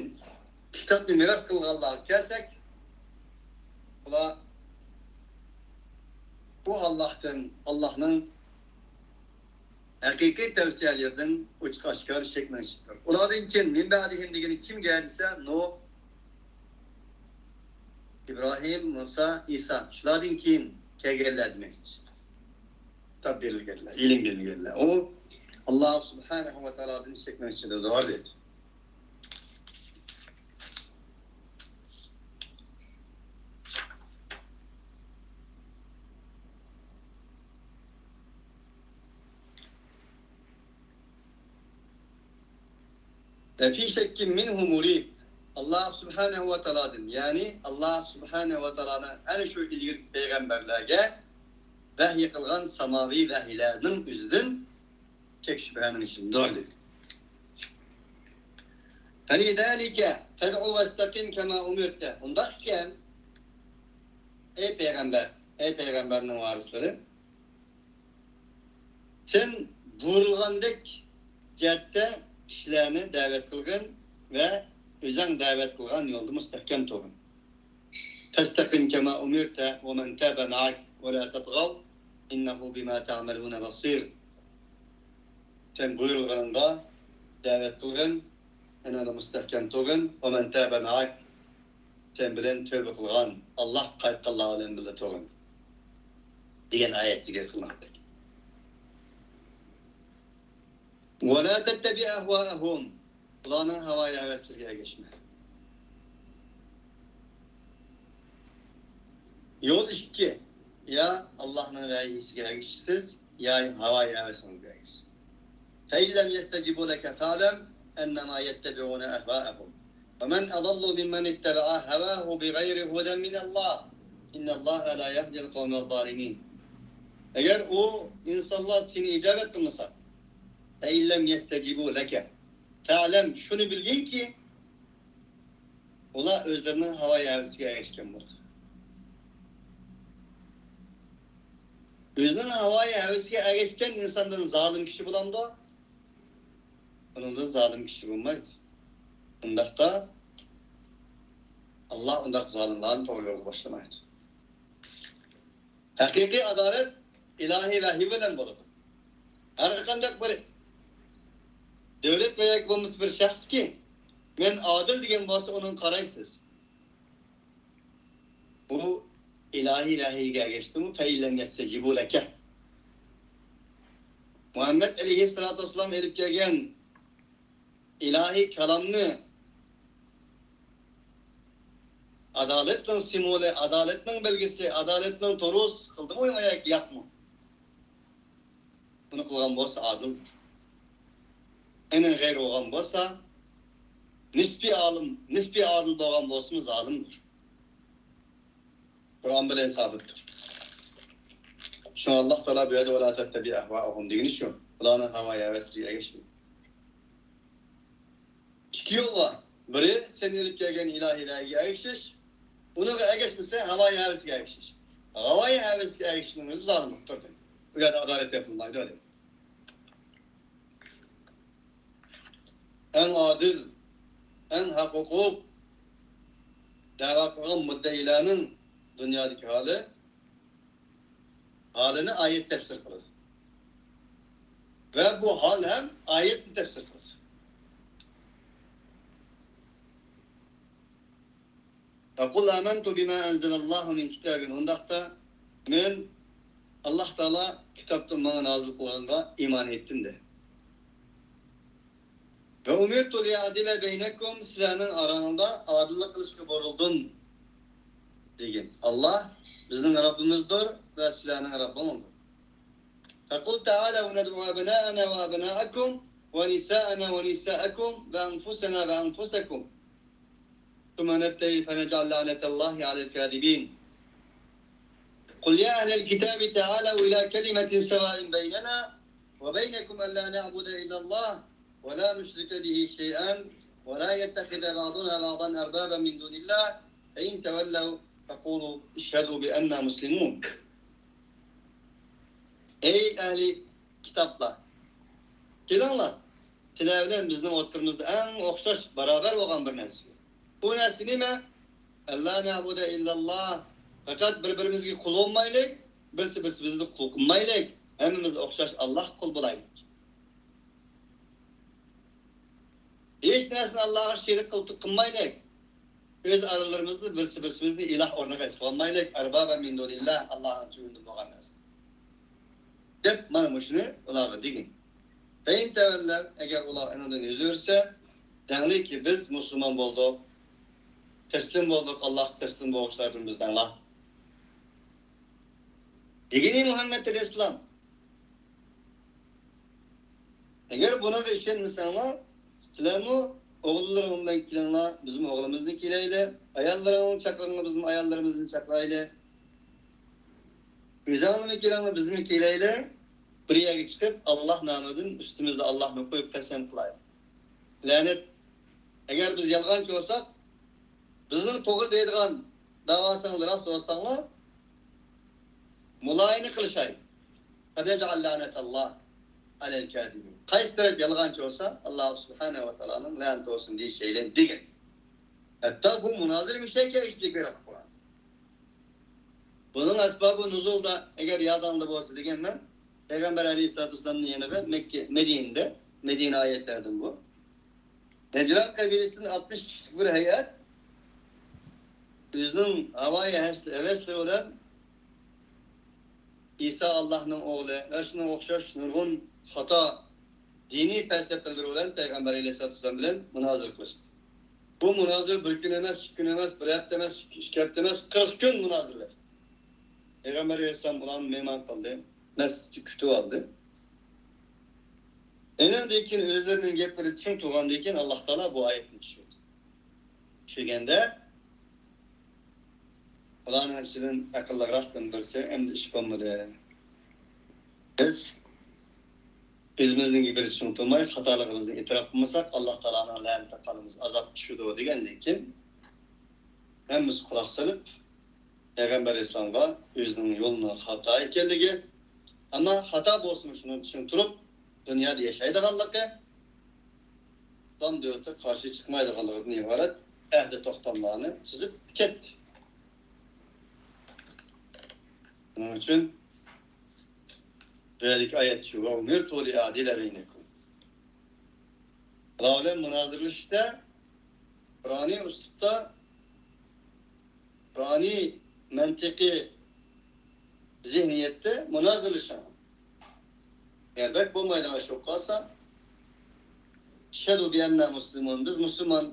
كىتابنى مىراس قىلغانلارغا كەلسەك، ئۇلار بۇ ئاللاھتىن، ئاللاھنىڭ ھەقىقىي تەۋسىيەلىرىدىن ئوچۇق ئاشكارا شەكلىنىشىپتۇر. ئۇلاردىن كېيىن، مىن بەئدىھىم دېگىنى كىمگە دېسە، نۇھ، ئىبراھىم، مۇسا، ئىسا، شۇلاردىن كېيىن كەلگەنلەر دېمەكچى. كىتاب بېرىلگەنلەر، ئىلىم بېرىلگەنلەر. ئۇ ئاللا سۇبھانەھۇ ۋە تائالادىن شەكلىنىشىدۇر دېدى. لفي شك منه مريب. ئاللا سۇبھانەھۇ ۋە تائالادىن، يەنى ئاللا سۇبھانەھۇ ۋە تائالانىڭ ئەنە شۇ ئىلگىرىكى پەيغەمبەرلەرگە ۋەھيى قىلغان ساماۋىي ۋەھيلەرنىڭ ئۆزىدىن شەك شۈبھەنىڭ ئىچىدىدۇر دېدى. فلذلك فادع واستقم كما أمرت. ئۇنداق ئىكەن، ئەي پەيغەمبەر، ئەي پەيغەمبەرنىڭ ۋارىسلىرى، سەن بۇيرۇلغاندەك جەھەتتە كىشىلەرنى دەۋەت قىلغىن ۋە ئۆزۈڭ دەۋەت قىلغان يولدا مۇستەھكەم تۇرغىن. فاستقم كما أمرت ومن تاب معك ولا تطغوا إنه بما تعملون بصير. سەن بۇيرۇلغىنىڭغا دەۋەت قىلغىن، ئەنە مۇستەھكەم تۇرغىن. ومن تاب معك، سەن بىلەن تۆبە قىلغان، ئاللاھقا قايتقانلار بىلەن بىللە تۇرغىن، دېگەن ئايەت زىكىر قىلماقتا. ولا تتبع أهواءهم. ئۇلارنىڭ ھاۋايى ھەۋەسلىرىگە ئەگەشمە. يول ئىككى. يا ئاللاھنىڭ ۋەھىيسىگە ئەگىشىسىز، يا ھاۋايى ھەۋەسىڭىزگە ئەگىشىسىز. فإن لم يستجيبوا لك فاعلم أنما يتبعون أهواءهم. ومن أضل ممن اتبع هواه بغير هدى من الله. إن الله لا يهدي القوم الظالمين. ئەگەر ئۇ ئىنسانلار سېنى ئىجابەت قىلمىسا، فإن لم يستجيبوا لك فاعلم، شۇنى بىلگىنكى، ئۇلار ئۆزلىرىنىڭ ھاۋايى ھەۋىسىگە ئەگەشكەن بولىدۇ. ئۆزىنىڭ ھاۋايى ھەۋىسىگە ئەگەشكەن ئىنساندىن زالىم كىشى بولامدۇ؟ ئۇنىڭدىن زالىم كىشى بولمايدۇ. ئۇنداقتا ئاللا ئۇنداق زالىملارنى توغرا يولغا باشلىمايدۇ. ھەقىقىي ئادالەت ئىلاھىي ۋەھىي بىلەن بولىدۇ. ھەرقانداق بىر دۆلەت ۋە ياكى بولمىسا بىر شەخسكى، مەن ئادىل دېگەن بولسا، ئۇنىڭغا قارايسىز. بۇ ئىلاھىي ۋەھىيگە ئەگەشتىمۇ؟ فإن لم يستجيبوا لك. مۇھەممەد ئەلەيھىسسالاتۇ ۋەسسالام ئېلىپ كەلگەن ئىلاھىي كالامنى ئادالەتنىڭ سىمۋولى، ئادالەتنىڭ بەلگىسى، ئادالەتنىڭ تۇرۇسى قىلدىمۇ ياكى ياقمۇ؟ بۇنى قىلغان بولسا ئادىلدۇر. ئېنىڭ غەيرى بولغان بولسا، نىسپىي ئالىم، نىسپىي ئادىل بولغان بولسىمۇ زالىمدۇر. قۇرئان بىلەن سابىتتۇر. شۇڭا ئاللاھ تائالا بۇ يەردە «ۋەلا تەتتەبىئ ئەھۋائەھۇم» دېگىنى شۇ. ئۇلارنىڭ ھاۋا-ھەۋەسلىرىگە ئەگەشمەڭ. ئىككى يول بار. بىرى، سەن ئېلىپ كەلگەن ئىلاھىي ۋەھىيگە ئەگىشىش. ئۇنىڭغا ئەگەشمىسە، ھاۋا ھەۋەسكە ئەگىشىش. ھاۋا ھەۋەسكە ئەگىشىشنىڭ ئۆزى زالىملىقتۇر. ئۇ يەردە ئادالەت ياپىلمايدۇ، دەيدۇ. ئەڭ ئادىل، ئەڭ ھەق-ھوقۇق دەۋا قىلغان مۇددەئىلەرنىڭ دۇنيادىكى ھالى، ھالىنى ئايەت تەپسىر قىلىدۇ. ۋە بۇ ھال ھەم ئايەتنى تەپسىر قىلىدۇ. فَقُلْ آمَنْتُ بِمَا أَنْزَلَ اللَّهُ مِنْ كِتَابٍ. ئۇنداقتا، مەن ئاللاھ تائالا كىتابتىن ماڭا نازىل قىلغانغا ئىمان ئېيتتىم دە. وَأُمِرْتُ لِأَعْدِلَ بَيْنَكُمْ، سىلەرنىڭ ئاراڭلاردا ئادىللىق قىلىشقا بۇيرۇلدۇم، دېگىن. ئاللاھ بىزنىڭ رەببىمىزدۇر ۋە سىلەرنىڭ رەببىڭىزدۇر. فَقُلْ تَعَالَوْا نَدْعُ أَبْنَاءَنَا وَأَبْنَاءَكُمْ وَنِسَاءَنَا وَنِسَاءَكُمْ وَأَنْفُسَنَا وَأَنْفُسَكُمْ ثُمَّ نَبْتَهِلْ فَنَجْعَلْ لَعْنَتَ اللَّهِ عَلَى الْكَاذِبِينَ. قُلْ يَا أَهْلَ الْكِتَابِ تَعَالَوْا إِلَى كَلِمَةٍ سَوَاءٍ بَيْنَنَا وَبَيْنَكُمْ أَلَّا نَعْبُدَ إِلَّا اللَّهَ وَلَا نُشْرِكَ بِهِ شَيْئًا وَلَا يَتَّخِذَ بَعْضُنَا بَعْضًا أَرْبَابًا مِنْ دُونِ اللَّهِ فَإِنْ تَوَلَّوْا فَقُولُوا اشْهَدُوا بِأَنَّا مُسْلِمُونَ. ئەي ئەھلى كىتابلار، كېلىڭلار، سىلەر بىلەن بىزنىڭ ئوتتۇرىمىزدا ئەڭ ئوخشاش، باراۋەر بولغان بىر نەرسە. ئۇ نەرسە نېمە؟ «ئەللا نەئبۇدە ئىللاللا»، پەقەت بىر-بىرىمىزگە قۇل بولمايلى، بىرسى بىرسىمىزگە قۇل قىلمايلى، ھەممىمىز ئوخشاش ئاللاھقا قۇل بولايلى. ھېچ نەرسىنى ئاللاھقا شېرىك قىلتۇق قىلمايلى. ئۆز ئارىلىرىمىزدا بىرسى بىرسىمىزنى ئىلاھ ئورنىغا ئېسىۋالمايلى. ئەربابەن مىن دۇنىللاھ، ئاللاھنىڭ تۈۋىدىن بولغان نەرسە. دەپ، مانا مۇشۇنى ئۇلارغا دېگىن. فەئىن تەۋەللەۋ، ئەگەر ئۇلار ئېنىڭدىن يۈز ئۆرۈسە، دەڭلىكى، بىز مۇسۇلمان بولدۇق، تەسلىم بولدۇق، ئاللاھقا تەسلىم بولغۇچىلاردىن بىز دەڭلار. دېگىنى مۇھەممەد ئەلەيھىسسالام. ئەگەر بۇنىڭغا ئىشەنمىسەڭلار، سىلەرمۇ ئوغۇللىرىڭ بىلەن كېلىڭلار، بىزمۇ ئوغلىمىزنى كىيلەيلى. ئاياللىرىڭنى چاقىرىڭلار، بىزمۇ ئاياللىرىمىزنى چاقىرايلى. ئۆزەڭلارمۇ كېلىڭلار، بىزمۇ كىيلەيلى. بىر يەرگە چىقىپ، ئاللاھ نامىدىن ئۈستىمىزدە ئاللاھنى قويۇپ قەسەم قىلايلى. لەنەت. ئەگەر بىز يالغانچى بولساق، بىزنىڭ توغرا دەيدىغان داۋاسىڭلار راست بولساڭلار، مۇلايىنە قىلىشاي. فَنَجْعَلْ لَعْنَتَ اللَّهِ عَلَى الْكَاذِبِينَ. قايسى تەرەپ يالغانچى بولسا، ئاللاھ سۇبھانەھۇ ۋە تائالانىڭ لەنىتى بولسۇن دېيىشەيلى دېگەن. ھەتتا بۇ مۇنازىرە مۇشۇ يەرگە كەلگۈچىلىك بېرىپ قالغان. بۇنىڭ ئەسبابى نۇزۇلدا، ئەگەر يادىڭدا بولسا دېگەنمەن، پەيغەمبەر ئەلەيھىسسالاتۇ ۋەسسالامنىڭ يېنىغا مەككە، مەدىنىدە، مەدىنە ئايەتلەردىن بۇ. نەجران قەبىلىسىدىن ئاتمىش كىشىلىك بىر ھەيئەت ئۆزىنىڭ ھاۋايى ھەس-، ھەۋەسلىرى بىلەن ئىسا ئاللاھنىڭ ئوغلى ۋە شۇنىڭغا ئوخشاش نۇرغۇن خاتا دىنىي پەلسەپىلىرى بىلەن پەيغەمبەر ئەلەيھىسسالاتۇ ۋەسسالام بىلەن مۇنازىرە قىلىشتى. بۇ مۇنازىرە بىر كۈن ئەمەس، ئىككى كۈن ئەمەس، بىر ھەپتە ئەمەس، ئىككى، ئىككى ھەپتە ئەمەس، قىرىق كۈن مۇنازىرىلەشتى. پەيغەمبەر ئەلەيھىسسالام ئۇلارنى مېھمان قىلدى، مەسچىتتە كۈتۈۋالدى. ئېنىڭدىن كېيىن ئۆزلىرىنىڭ گەپلىرى چىڭ تۇرغاندىن كېيىن ئاللاھ تائالا بۇ ئايەتنى چۈشۈردى. چۈشۈرگەندە، ئۇلارنىڭ ئىچىدىن ئەقىللىقراقتىن بىرسى، ئەمدى ئىش بولمىدى. بىز ئۆزىمىزنىڭ گېپىدە چىڭ تۇرماي، خاتالىقىمىزنى ئېتىراپ قىلمىساق، ئاللاھ تائالانىڭ لەنىتىگە قالىمىز، ئازاب چۈشىدۇ، دېگەندىن كېيىن، ھەممىسى قۇلاق سېلىپ، پەيغەمبەر ئەلەيھىسسالامغا ئۆزىنىڭ يولىنىڭ خاتا ئىكەنلىكى، ئەمما خاتا بولسىمۇ شۇنى چۈشىنىپ تۇرۇپ، دۇنيادا ياشايدىغانلىقى، ئىسلام دۆلىتىگە قارشى چىقمايدىغانلىقىدىن ئىبارەت ئەھدى توختاملارنى تۈزۈپ كەتتى. شۇنىڭ ئۈچۈن بۇ يەردىكى ئايەت شۇ، «ۋە ئۇمىرتۇ لىئەدىلە بەينەكۇم». ئۇلار بىلەن مۇنازىرىلىشىشتە قۇرئانىي ئۇسلۇبتا، قۇرئانىي مەنتىقىي زېھنىيەتتە مۇنازىرىلىشىڭ. ئەگەر بەك بولمايدىغان ئىش بولۇپ قالسا، ئەشھەدۇ بىئەننا مۇسلىمۇن، بىز مۇسۇلمان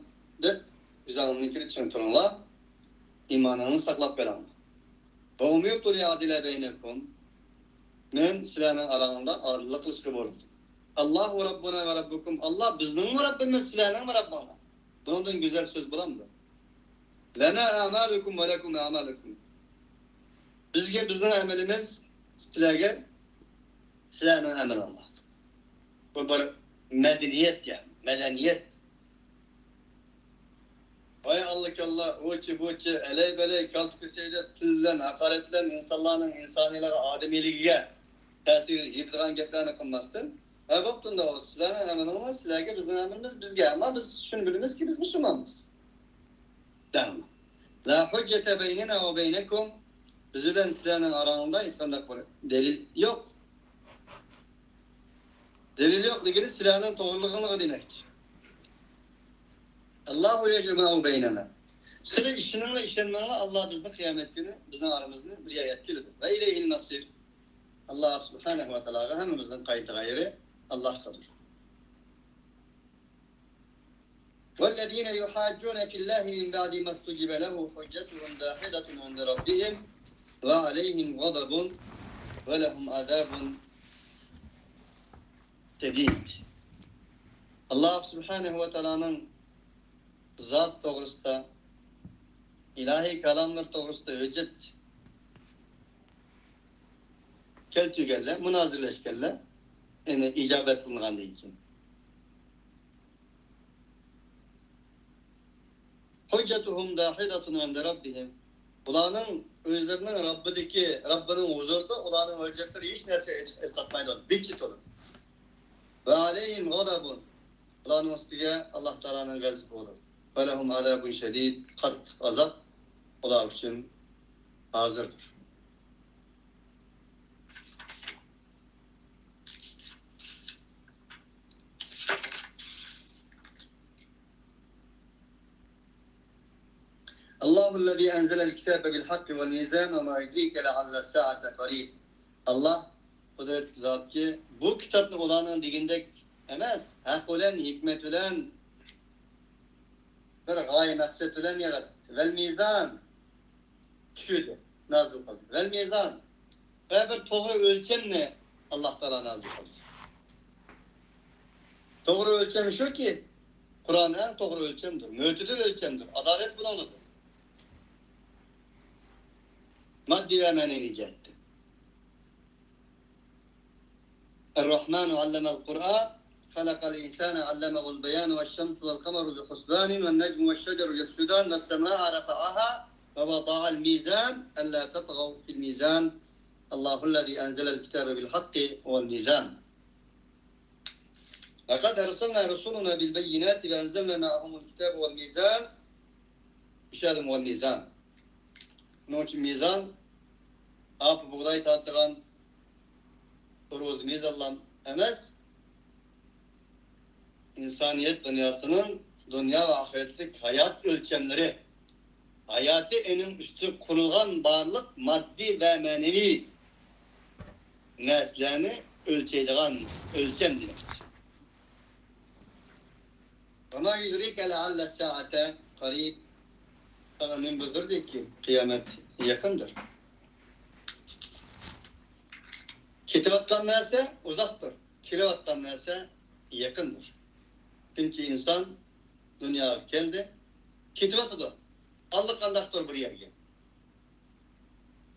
دەپ ئۆزۈڭلارنىڭكىدە چىڭ تۇرۇڭلار، ئىمانىڭلارنى ساقلاپ قېلىڭلار. ۋە ئۇمىرتۇ لىئەدىلە بەينەكۇم، مەن سىلەرنىڭ ئاراڭلاردا ئادىللىق قىلىشقا بۇيرۇلدۇم. ئاللاھۇ رەببۇنا ۋە رەببۇكۇم، ئاللا بىزنىڭمۇ رەببىمىز، سىلەرنىڭمۇ رەببىڭلار. بۇنىڭدىن گۈزەل سۆز بولامدۇ؟ لەنا ئەمالۇكۇم ۋە لەكۇم ئەمالۇكۇم. بىزگە بىزنىڭ ئەمىلىمىز، سىلەرگە سىلەرنىڭ ئەمىلىڭلار. بۇ بىر مەدەنىيەت، يەنى مەدەنىيەت. ۋاي ئاللا كاللا، ئۇچى بۇچى، ئەلەي بەلەي، كالتە كۆسەيدە تىل بىلەن، ھاقارەت بىلەن ئىنسانلارنىڭ ئىنسانىيلىقىغا، ئادىمىيلىكىگە تەسىر يېتىدىغان گەپلەرنى قىلماستىن، ھە بوپتۇ ئۇندا، سىلەرنىڭ ئەمىلىڭلار سىلەرگە، بىزنىڭ ئەمىلىمىز بىزگە، ئەمما بىز شۇنى بىلىمىزكى، بىز مۇسۇلمانمىز. دەڭ. لا ھۇججەتە بەينەنا ۋە بەينەكۇم. بىز بىلەن سىلەرنىڭ ئاراڭلاردا ھېچقانداق بىر دەلىل يوق. دەلىل يوق دېگىنى سىلەرنىڭ توغرىلىقىڭلار دېمەكچى. ئاللاھۇ يەجمەئۇ بەينەنا. سىلەر ئىشىنىڭلار، ئىشەنمەڭلار، ئاللا بىزنى قىيامەت كۈنى بىزنىڭ ئارىمىزنى بىر يەرگە ئەكېلىدۇ. ۋە ئىلەيھىل مەسىر. ئاللا سۇبھانەھۇ ۋە تائالاغا ھەممىمىزنىڭ قايتىدىغان يېرى ئاللاھقىدۇر. والذين يحاجون في الله من بعد ما استجيب له حجتهم داحضة عند ربهم وعليهم غضب ولهم عذاب شديد. ئاللا سۇبھانەھۇ ۋە تائالانىڭ زات توغرىسىدا، ئىلاھىي كالاملار توغرىسىدا ھۆججەت كەلتۈرگەنلەر، مۇنازىرىلەشكەنلەر، يەنى ئىجابەت قىلىنغاندىن كېيىن. حجتهم داحضة عند ربهم. ئۇلارنىڭ ئۆزلىرىنىڭ رەببىدىكى، رەببىنىڭ ھۇزۇرىدا ئۇلارنىڭ ھۆججەتلىرى ھېچ نەرسە ئەسقاتمايدۇ، بىتچى تولۇپ. وعليهم غضب. ئۇلارنىڭ ئۈستىگە ئاللا تائالانىڭ غەزىپى بولىدۇ. ولهم عذاب شديد. قاتتىق ئازاب ئۇلار ئۈچۈن ھازىردۇر. الله الذي أنزل الكتاب بالحق والميزان وما يدريك لعل الساعة قريب. ئاللا قۇدرەتلىك زاتكى، بۇ كىتابنى ئۇلارنىڭ دېگىنىدەك ئەمەس، ھەق بىلەن، ھېكمەت بىلەن، بىر غايە مەقسەت بىلەن ياراتتى. ۋەل مىزان، چۈشۈردى، نازىل قىلدى. ۋەل مىزان، ۋە بىر توغرا ئۆلچەمنى ئاللا تائالا نازىل قىلدى. توغرا ئۆلچەم شۇكى، قۇرئان ئەڭ توغرا ئۆلچەمدۇر، مۆتىدىل ئۆلچەمدۇر، ئادالەت بۇنىڭدىدۇر. ماددىي ۋە مەنىۋى جەھەتتىن. الرحمن علم القرآن خلق الإنسان علمه البيان والشمس والقمر بحسبان والنجم والشجر يسجدان والسماء رفعها ووضع الميزان ألا تطغوا في الميزان الله الذي أنزل الكتاب بالحق والميزان. لقد أرسلنا رسلنا بالبينات وأنزلنا معهم الكتاب والميزان. ئىشەدىم ۋەل مىزان. شۇنىڭ ئۈچۈن مىزان، ئاپا بۇغداي تارتىدىغان تۇرۇز مىزانلام ئەمەس. ئىنسانىيەت دۇنياسىنىڭ دۇنيا ۋە ئاخىرەتلىك ھايات ئۆلچەملىرى، ھاياتى ئېنىڭ ئۈستىدە قۇرۇلغان بارلىق ماددىي ۋە مەنىۋى نەرسىلەرنى ئۆلچەيدىغان ئۆلچەم دېمەكچى. وما يدريك لعل الساعة قريب. ساڭا نېمە بىلدۈردىكى، قىيامەت يېقىندۇر؟ كېتىۋاتقان نەرسە ئۇزاقتۇر، كېلىۋاتقان نەرسە يېقىندۇر. چۈنكى ئىنسان دۇنياغا كەلدى، كېتىۋاتىدۇ. ئاللىقانداقتۇر بىر يەرگە.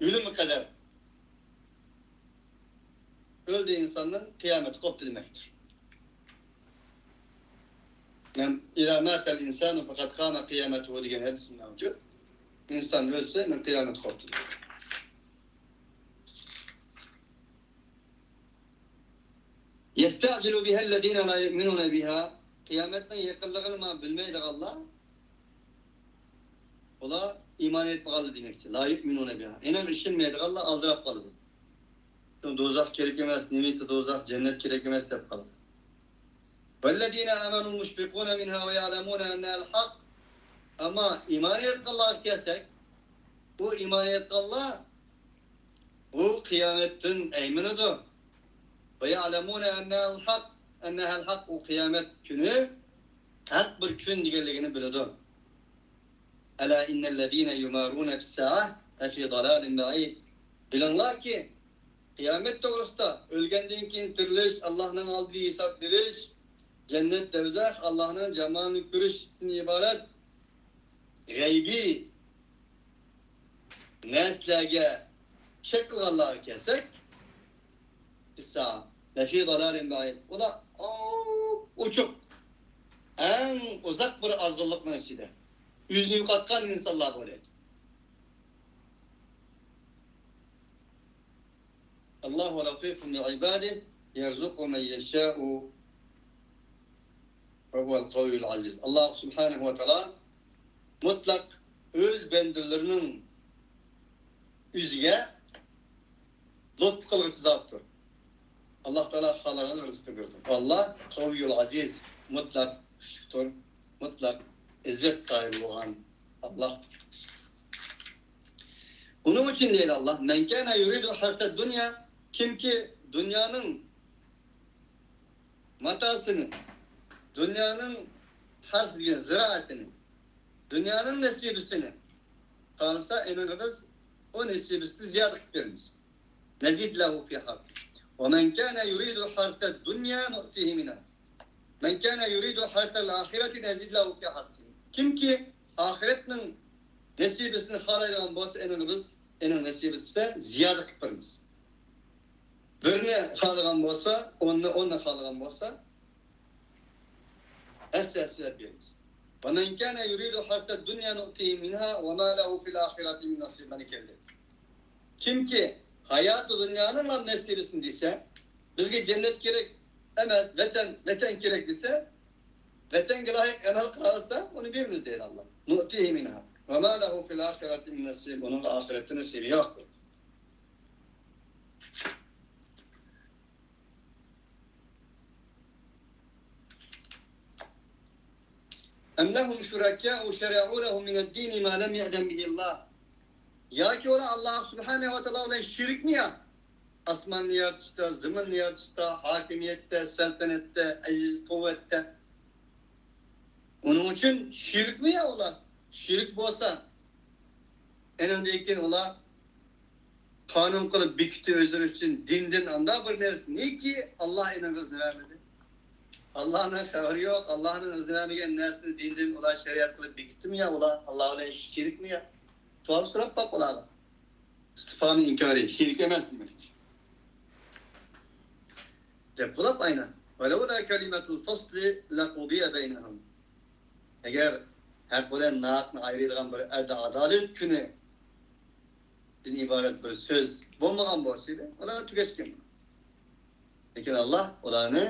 ئۆلۈمگە قەدەر ئۆلدى ئىنساننىڭ، قىيامىتى قوپتى دېمەكتۇر. يەنى، إذا مات الإنسان فقد قام قيامته دېگەن ھەدىس مەۋجۇت. ئىنسان ئۆلسە، يەنى قىيامەت قوپتى دېگەن. يستعجل بها الذين لا يؤمنون بها. قىيامەتنىڭ يېقىنلىقىنى مانا بىلمەيدىغانلار، ئۇلار ئىمان ئېيتمىغانلار دېمەكچى. لا يؤمنون بها. ئېنىق ئىشەنمەيدىغانلار ئالدىراپ قالىدۇ. شۇ دوزاخ كېرەك ئەمەس، نېمىتى دوزاخ، جەننەت كېرەك ئەمەس دەپ قالىدۇ. والذين آمنوا مشفقون منها ويعلمون أنها الحق. ئەمما ئىمان ئېيتقانلارغا كەلسەك، بۇ ئىمان ئېيتقانلار بۇ قىيامەتتىن ئەيمىنىدۇ. ويعلمون أنها الحق، أنها الحق، ئۇ قىيامەت كۈنى ھەق بىر كۈن دېگەنلىكىنى بىلىدۇ. ألا إن الذين يمارون في الساعة لفي ضلال بعيد. بىلىڭلاركى، قىيامەت توغرىسىدا، ئۆلگەندىن كېيىن تىرىلىش، ئاللاھنىڭ ئالدىدا ھېساب بېرىش، جەننەت، دوزاخ، ئاللاھنىڭ جامالىنى كۆرۈشتىن ئىبارەت غەيبىي نەرسىلەرگە شەك قىلغانلارغا كەلسەك، ئىسسا، لەفى دالالىن بەئىد. ئۇلار ئوچۇق، ئەڭ ئۇزاق بىر ئازغىنلىقنىڭ ئىچىدە. ئۆزىنى يوقاتقان ئىنسانلار بۇ دەيدۇ. الله لطيف بعباده يرزق من يشاء وهو القوي العزيز. ئاللاھ سۇبھانەھۇ ۋە تائالا مۇتلەق ئۆز بەندىلىرىنىڭ ئۆزىگە لۇتپۇ قىلغۇچى زاتتۇر. ئاللاھ تائالا خالىغانغا رىزقى بېرىدۇ. ئاللاھ قەۋىيۇل ئەزىز، مۇتلەق كۈچلۈكتۇر، مۇتلەق ئىززەت ساھىبى بولغان ئاللاھ. ئۇنىڭ ئۈچۈن دەيدۇ ئاللاھ، مەن كانە يۇرىدۇ ھەرسەد دۇنيا، كىمكى دۇنيانىڭ ماتاسىنى، دۇنيانىڭ ھەرس دېگەن زىرائىتىنى، دۇنيانىڭ نېسىبىسىنى خالىسا، ئېنىڭى بىز ئۇ نېسىبىسىنى زىيادە قىلىپ بېرىمىز. نەزىد لەھۇ فى ھەرسىھى. ۋە مەن كانە يۇرىدۇ ھەرسەد دۇنيا نۇئتىھى مىنھا. مەن كانە يۇرىدۇ ھەرسەل ئاخىرەتى نەزىد لەھۇ فى ھەرسىھى. كىمكى ئاخىرەتنىڭ نېسىبىسىنى خالايدىغان بولسا، ئېنىڭى بىز ئېنىڭ نېسىبىسىنى زىيادە قىلىپ بېرىمىز. بىرنى خالىغان بولسا، ئوننى، ئوننى خالىغان بولسا، ھەسسە-ھەسسە بېرىمىز. وَمَنْ كَانَ يُرِيدُ حَرْثَ الدُّنْيَا نُؤْتِهِ مِنْهَا وَمَا لَهُ فِي الْآخِرَةِ مِنْ نَصِيبٍ. مانا كەلدى. كىمكى ھاياتى دۇنيانىڭلا نېسىبىسىنى دېسە، بىزگە جەننەت كېرەك ئەمەس، ۋەتەن، ۋەتەن كېرەك دېسە، ۋەتەنگە لايىق ئەمەل قىلالىسا، ئۇنى بېرىمىز دەيدۇ ئاللاھ. نُؤْتِهِ مِنْهَا وَمَا لَهُ فِي الْآخِرَةِ مِنْ نَصِيبٍ. ئۇنىڭغا ئاخىرەتتە نېسىبى يوق. أَمْ لَهُمْ شُرَكَاءُ شَرَعُوا لَهُمْ مِنَ الدِّينِ مَا لَمْ يَأْذَنْ بِهِ اللَّهُ. ياكى ئۇلار ئاللاھ سۇبھانەھۇ ۋە تائالا بىلەن شېرىكمۇ يا؟ ئاسماننى يارىتىشتا، زېمىننى يارىتىشتا، ھاكىمىيەتتە، سەلتەنەتتە، ئەزىز قۇۋۋەتتە. ئۇنىڭ ئۈچۈن شېرىكمۇ يا ئۇلار؟ شېرىك بولسا، ئېنىڭدىن كېيىن ئۇلار قانۇن قىلىپ بېكىتتى ئۆزلىرى ئۈچۈن دىندىن ئانداق بىر نەرسە، نېكى ئاللاھ ئېنىڭ ئىزنى بەرمىدى. ئاللاھنىڭ خەۋىرى يوق، ئاللاھنىڭ ئىزنى بەرمىگەن نەرسىنى دىندىن ئۇلار شەرىئەت قىلىپ بېكىتتىمۇ يا ئۇلار؟ ئاللاھ بىلەن شېرىكمۇ يا؟ سوئال سوراپ باق ئۇلارغا. ئىستىفھامى ئىنكارى، شېرىك ئەمەس دېمەكچى. دەپ بولۇپ ئاينى. ولولا كلمة الفصل لقضي بينهم. ئەگەر ھەق بىلەن ناھەقنى ئايرىيدىغان بىر ئەدل-ئادالەت كۈنى دىن ئىبارەت بىر سۆز بولمىغان بولسىدى، ئۇلار تۈگەشكەن. لېكىن ئاللاھ ئۇلارنى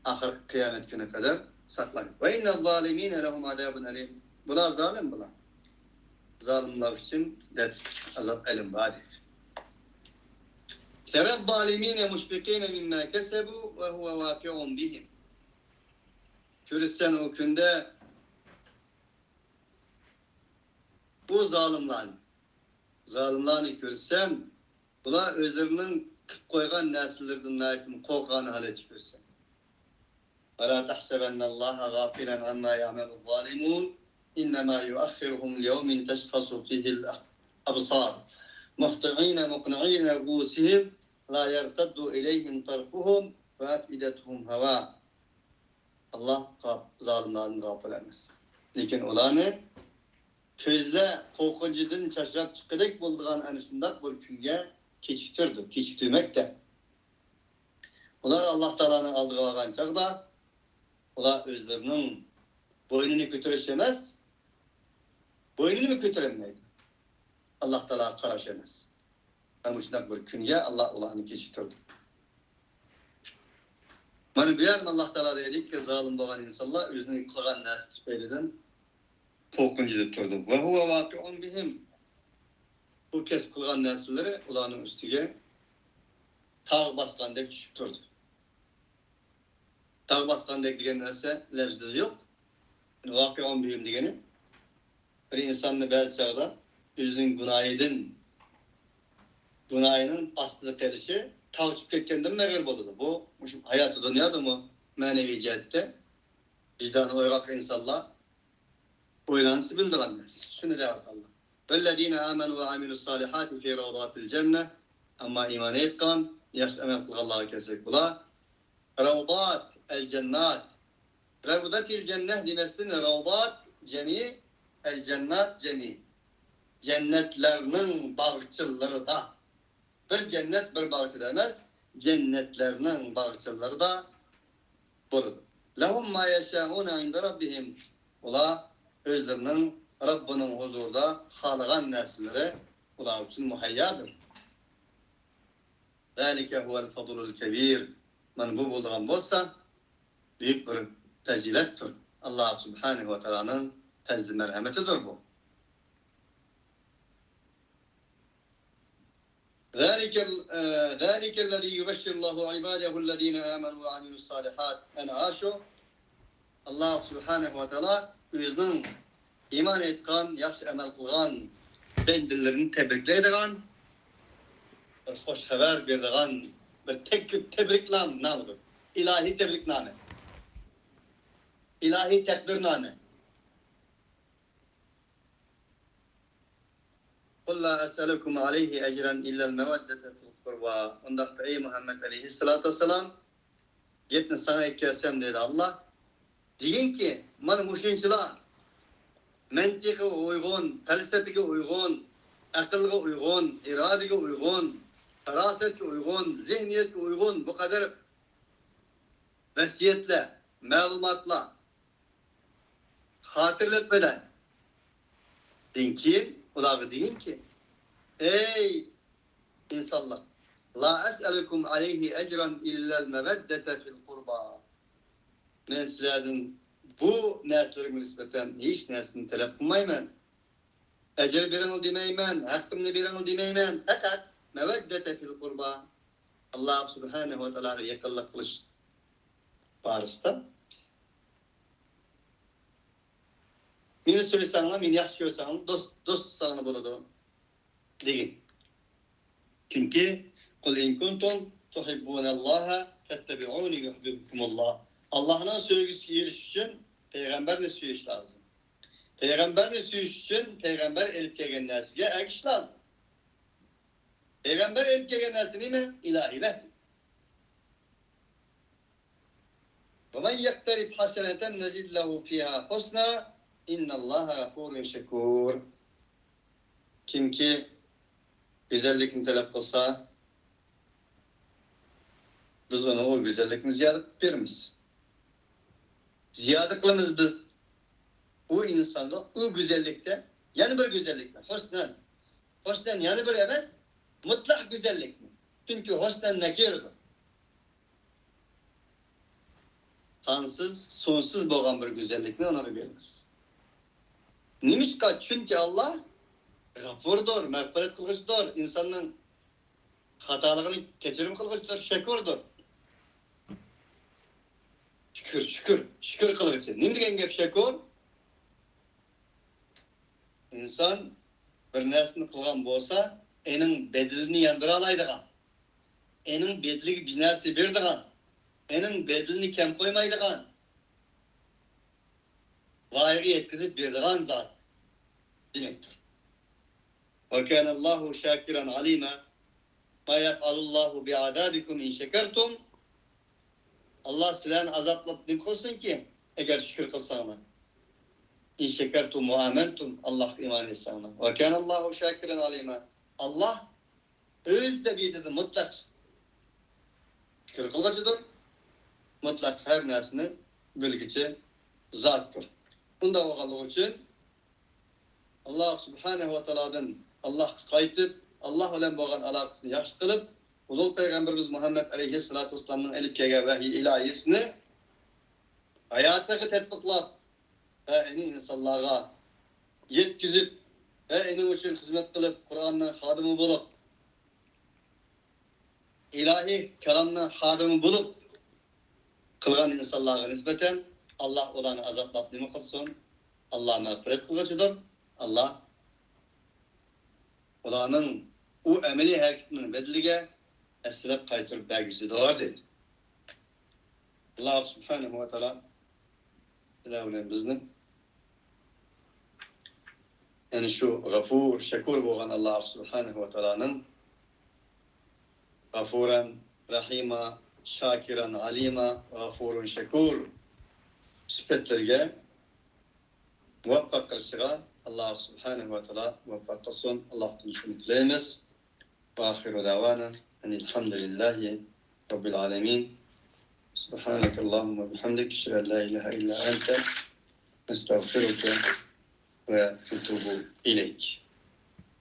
ئاخىرقى قىيامەت كۈنى قەدەر ساقلايدۇ. وإن الظالمين لهم عذاب أليم. بۇلار زالىم بۇلار. زالىملار ئۈچۈن دەردلىك ئازاب ئەلەم بار دەيدۇ. ترى الظالمين مشفقين مما كسبوا وهو واقع بهم. كۆرىسەن ئۇ كۈندە بۇ زالىملارنى، زالىملارنى كۆرسەم، بۇلار ئۆزلىرىنىڭ قىلىپ قويغان نەرسىلىرىدىن ناھايىتى قورققان ھالەتتە كۆرسەم. ولا تحسبن الله غافلا عما يعمل الظالمون إنما يؤخرهم ليوم تشخص فيه الأبصار مهطعين مقنعي رؤوسهم لا يرتد إليهم طرفهم وأفئدتهم هواء. ئاللاھ غاپ-، زالىملاردىن غاپىل ئەمەس. لېكىن ئۇلارنى كۆزلەر قورقۇنچىدىن چاچراپ چىققۇدەك بولىدىغان ئەنە شۇنداق بىر كۈنگە كېچىكتۈرىدۇ، كېچىكتۈرمەكتە. ئۇلار ئاللاھ تائالانىڭ ئالدىغا بارغان چاغدا، ئۇلار ئۆزلىرىنىڭ بوينىنى كۆتۈرۈش ئەمەس، بوينىنىمۇ كۆتۈرەلمەيدۇ. ئاللاھ تائالاغا قاراش ئەمەس. مانا مۇشۇنداق بىر كۈنگە ئاللاھ ئۇلارنى كېچىكتۈرىدۇ. مانا بۇ يەردە ئاللاھ تائالا دەيدۇكى، زالىم بولغان ئىنسانلار ئۆزىنىڭ قىلغان نەرسە تۈپەيلىدىن قورقۇنچىدا تۇرىدۇ. وهو واقع بهم. بۇ كەسىپ قىلغان نەرسىلىرى ئۇلارنىڭ ئۈستىگە تاغ باسقاندەك چۈشۈپ تۇرىدۇ. تاغ باسقاندەك دېگەن نەرسە لەپزىدە يوق. يەنى ۋاقىئۇن بىھىم دېگىنى، بىر ئىنساننى بەزى چاغدا ئۆزىنىڭ گۇناھىدىن، گۇناھىنىڭ ئاستىدا قېلىشى تاغ چۈشۈپ كەتكەندىن مېغىر بولىدۇ. بۇ مۇشۇ ھاياتى دۇنيادىمۇ مەنىۋى جەھەتتە ۋىجدانى ئويغاق ئىنسانلار ئويلانسا بىلىدىغان نەرسە. شۇنى دەۋاتاللا. والذين آمنوا وعملوا الصالحات في روضات الجنة. ئەمما ئىمان ئېيتقان، ياخشى ئەمەل قىلغانلارغا كەلسەك، بۇلار رەۋدات، ئەل جەننات. رەۋداتىل جەننە دېمەستىن، رەۋدات جەمئى، ئەل جەننات جەمئى. جەننەتلەرنىڭ باغچىلىرىدا. بىر جەننەت، بىر باغچىدا ئەمەس، جەننەتلەرنىڭ باغچىلىرىدا بولىدۇ. لهم ما يشاءون عند ربهم. ئۇلار ئۆزلىرىنىڭ رەببىنىڭ ھۇزۇرىدا خالىغان نەرسىلىرى ئۇلار ئۈچۈن مۇھەييادۇر. ذلك هو الفضل الكبير. مانا بۇ بولىدىغان بولسا، بۈيۈك بىر پەزىلەتتۇر. ئاللا سۇبھانەھۇ ۋە تائالانىڭ پەزلى مەرھەمىتىدۇر بۇ. ذلك ال-، ذلك الذي يبشر الله عباده الذين آمنوا وعملوا الصالحات. ئەنە ئاشۇ ئاللا سۇبھانەھۇ ۋە تائالا ئۆزىنىڭ ئىمان ئېيتقان، ياخشى ئەمەل قىلغان بەندىلىرىنى تەبرىكلەيدىغان، بىر خۇش خەۋەر بېرىدىغان بىر تەكلىپ، تەبرىكنامىدۇر. ئىلاھىي تەبرىكنامە. ئىلاھىي تەقدىرنامە. قل لا أسألكم عليه أجرا إلا المودة في القربى. ئۇنداقتا ئەي مۇھەممەد ئەلەيھىسسالاتۇ ۋەسسالام، گەپنى ساڭا ئېيتىپ كەلسەم، دېدى ئاللا، دېگىنكى، مانا مۇشۇنچىلا مەنتىققە ئۇيغۇن، پەلسەپىگە ئۇيغۇن، ئەقىلگە ئۇيغۇن، ئىرادىگە ئۇيغۇن، پاراسەتكە ئۇيغۇن، زېھنىيەتكە ئۇيغۇن بۇ قەدەر ۋەسىيەتلەر، مەلۇماتلار، خاتىرىلەتمىدىن كېيىن ئۇلارغا دېگىنكى، ئەي ئىنسانلار، لا ئەسئەلۇكۇم ئەلەيھى ئەجران ئىللەل مەۋەددەتە فىل قۇربا. مەن سىلەردىن بۇ نەرسىلىرىمگە نىسبەتەن ھېچ نەرسىنى تەلەپ قىلمايمەن. ئەجىر بېرىڭ دېمەيمەن، ھەققىمنى بېرىڭ دېمەيمەن، پەقەت مەۋەددەتە فىل قۇربا، ئاللا سۇبھانەھۇ ۋە تائالاغا يېقىنلىق قىلىش بارىسىدا. مېنى سۆيسەڭلار، مېنى ياخشى كۆرسەڭلار، دوست، دوست تۇتساڭلار بولىدۇ، دېگىن. چۈنكى، قل إن كنتم تحبون الله فاتبعوني يحببكم الله. ئاللانىڭ سۆيگۈسىگە ئېرىشىش ئۈچۈن پەيغەمبەرنى سۆيۈش لازىم. پەيغەمبەرنى سۆيۈش ئۈچۈن پەيغەمبەر ئېلىپ كەلگەن نەرسىگە ئەگىشىش لازىم. پەيغەمبەر ئېلىپ كەلگەن نەرسە نېمە؟ ئىلاھىي ۋەھىي. ومن يقترف حسنة نزد له فيها حسنا إن الله غفور شكور. كىمكى گۈزەللىكنى تەلەپ قىلسا، بىز ئۇنىڭغا ئۇ گۈزەللىكنى زىيادە قىلىپ بېرىمىز. زىيادە قىلىمىز بىز ئۇ ئىنسانغا ئۇ گۈزەللىكتە يەنە بىر گۈزەللىكنى، ھۇسنەن. ھۇسنەن يەنە بىر ئەمەس، مۇتلەق گۈزەللىكنى. چۈنكى ھۇسنەن نەكىردۇر. سانسىز، سۇنسىز بولغان بىر گۈزەللىكنى ئۇنىڭغا بېرىمىز. نېمىشقا؟ چۈنكى ئاللا غەپۇردۇر، مەغپىرەت قىلغۇچىدۇر، ئىنساننىڭ خاتالىقىنى كەچۈرۈم قىلغۇچىدۇر، شەكۇردۇر. شۈكۈر، شۈكۈر، شۈكۈر قىلغۇچى. نېمە دېگەن گەپ شەكۇر؟ ئىنسان بىر نەرسىنى قىلغان بولسا، ئېنىڭ بەدىلىنى ياندۇرالايدىغان، ئېنىڭ بەدىلىگە بىر نەرسە بېرىدىغان، ئېنىڭ بەدىلىنى كەم قويمايدىغان، لايىقىغا يەتكۈزۈپ بېرىدىغان زات دېمەكتۇر. وكان الله شاكرا عليما. ما يفعل الله بعذابكم إن شكرتم. ئاللا سىلەرنى ئازابلاپ نېمە قىلسۇنكى، ئەگەر شۈكۈر قىلساڭلار. إن شكرتم وآمنتم، ئاللاغا ئىمان ئېيتساڭلار. وكان الله شاكرا عليما. ئاللا ئۆز تەبىئىتىدە مۇتلەق شۈكۈر قىلغۇچىدۇر، مۇتلەق ھەر نەرسىنى بىلگۈچى زاتتۇر. بۇنداق بولغانلىقى ئۈچۈن، ئاللا سۇبھانەھۇ ۋە تائالادىن، ئاللاغا قايتىپ، ئاللا بىلەن بولغان ئالاقىسىنى ياخشى قىلىپ، ئۇلۇغ پەيغەمبىرىمىز مۇھەممەد ئەلەيھىسسالاتۇ ۋەسسالامنىڭ ئېلىپ كەلگەن ۋەھىي ئىلاھىيىسىنى ھاياتىغا تەتبىقلاپ، ۋە ئېنى ئىنسانلارغا يەتكۈزۈپ، ۋە ئېنىڭ ئۈچۈن خىزمەت قىلىپ، قۇرئاننىڭ خادىمى بولۇپ، ئىلاھىي كالامنىڭ خادىمى بولۇپ قىلغان ئىنسانلارغا نىسبەتەن ئاللا ئۇلارنى ئازابلاپ نېمە قىلسۇن؟ ئاللا مەغپىرەت قىلغۇچىدۇر. ئاللا ئۇلارنىڭ ئۇ ئەمەلىي ھەرىكىتىنىڭ بەدىلىگە ئەسلىگە قايتۇرۇپ بەرگۈسىدۇر دەيدۇ. ئاللا سۇبھانەھۇ ۋە تائالا سىلەر بىلەن بىزنى يەنى شۇ غەفۇر، شەكۇر بولغان ئاللا سۇبھانەھۇ ۋە تائالانىڭ غەفۇرەن رەھىما، شاكىرەن ئەلىما، غەفۇرۇن شەكۇر سۈپەتلىرىگە مۇۋەپپەق قىلىشىغا ئاللا سۇبھانەھۇ ۋە تائالا مۇۋەپپەق قىلسۇن. ئاللاھتىن شۇنى تىلەيمىز. وآخر دعوانا أن الحمد لله رب العالمين. سبحانك اللهم وبحمدك، أشهد أن لا إله إلا أنت، نستغفرك ونتوب إليك.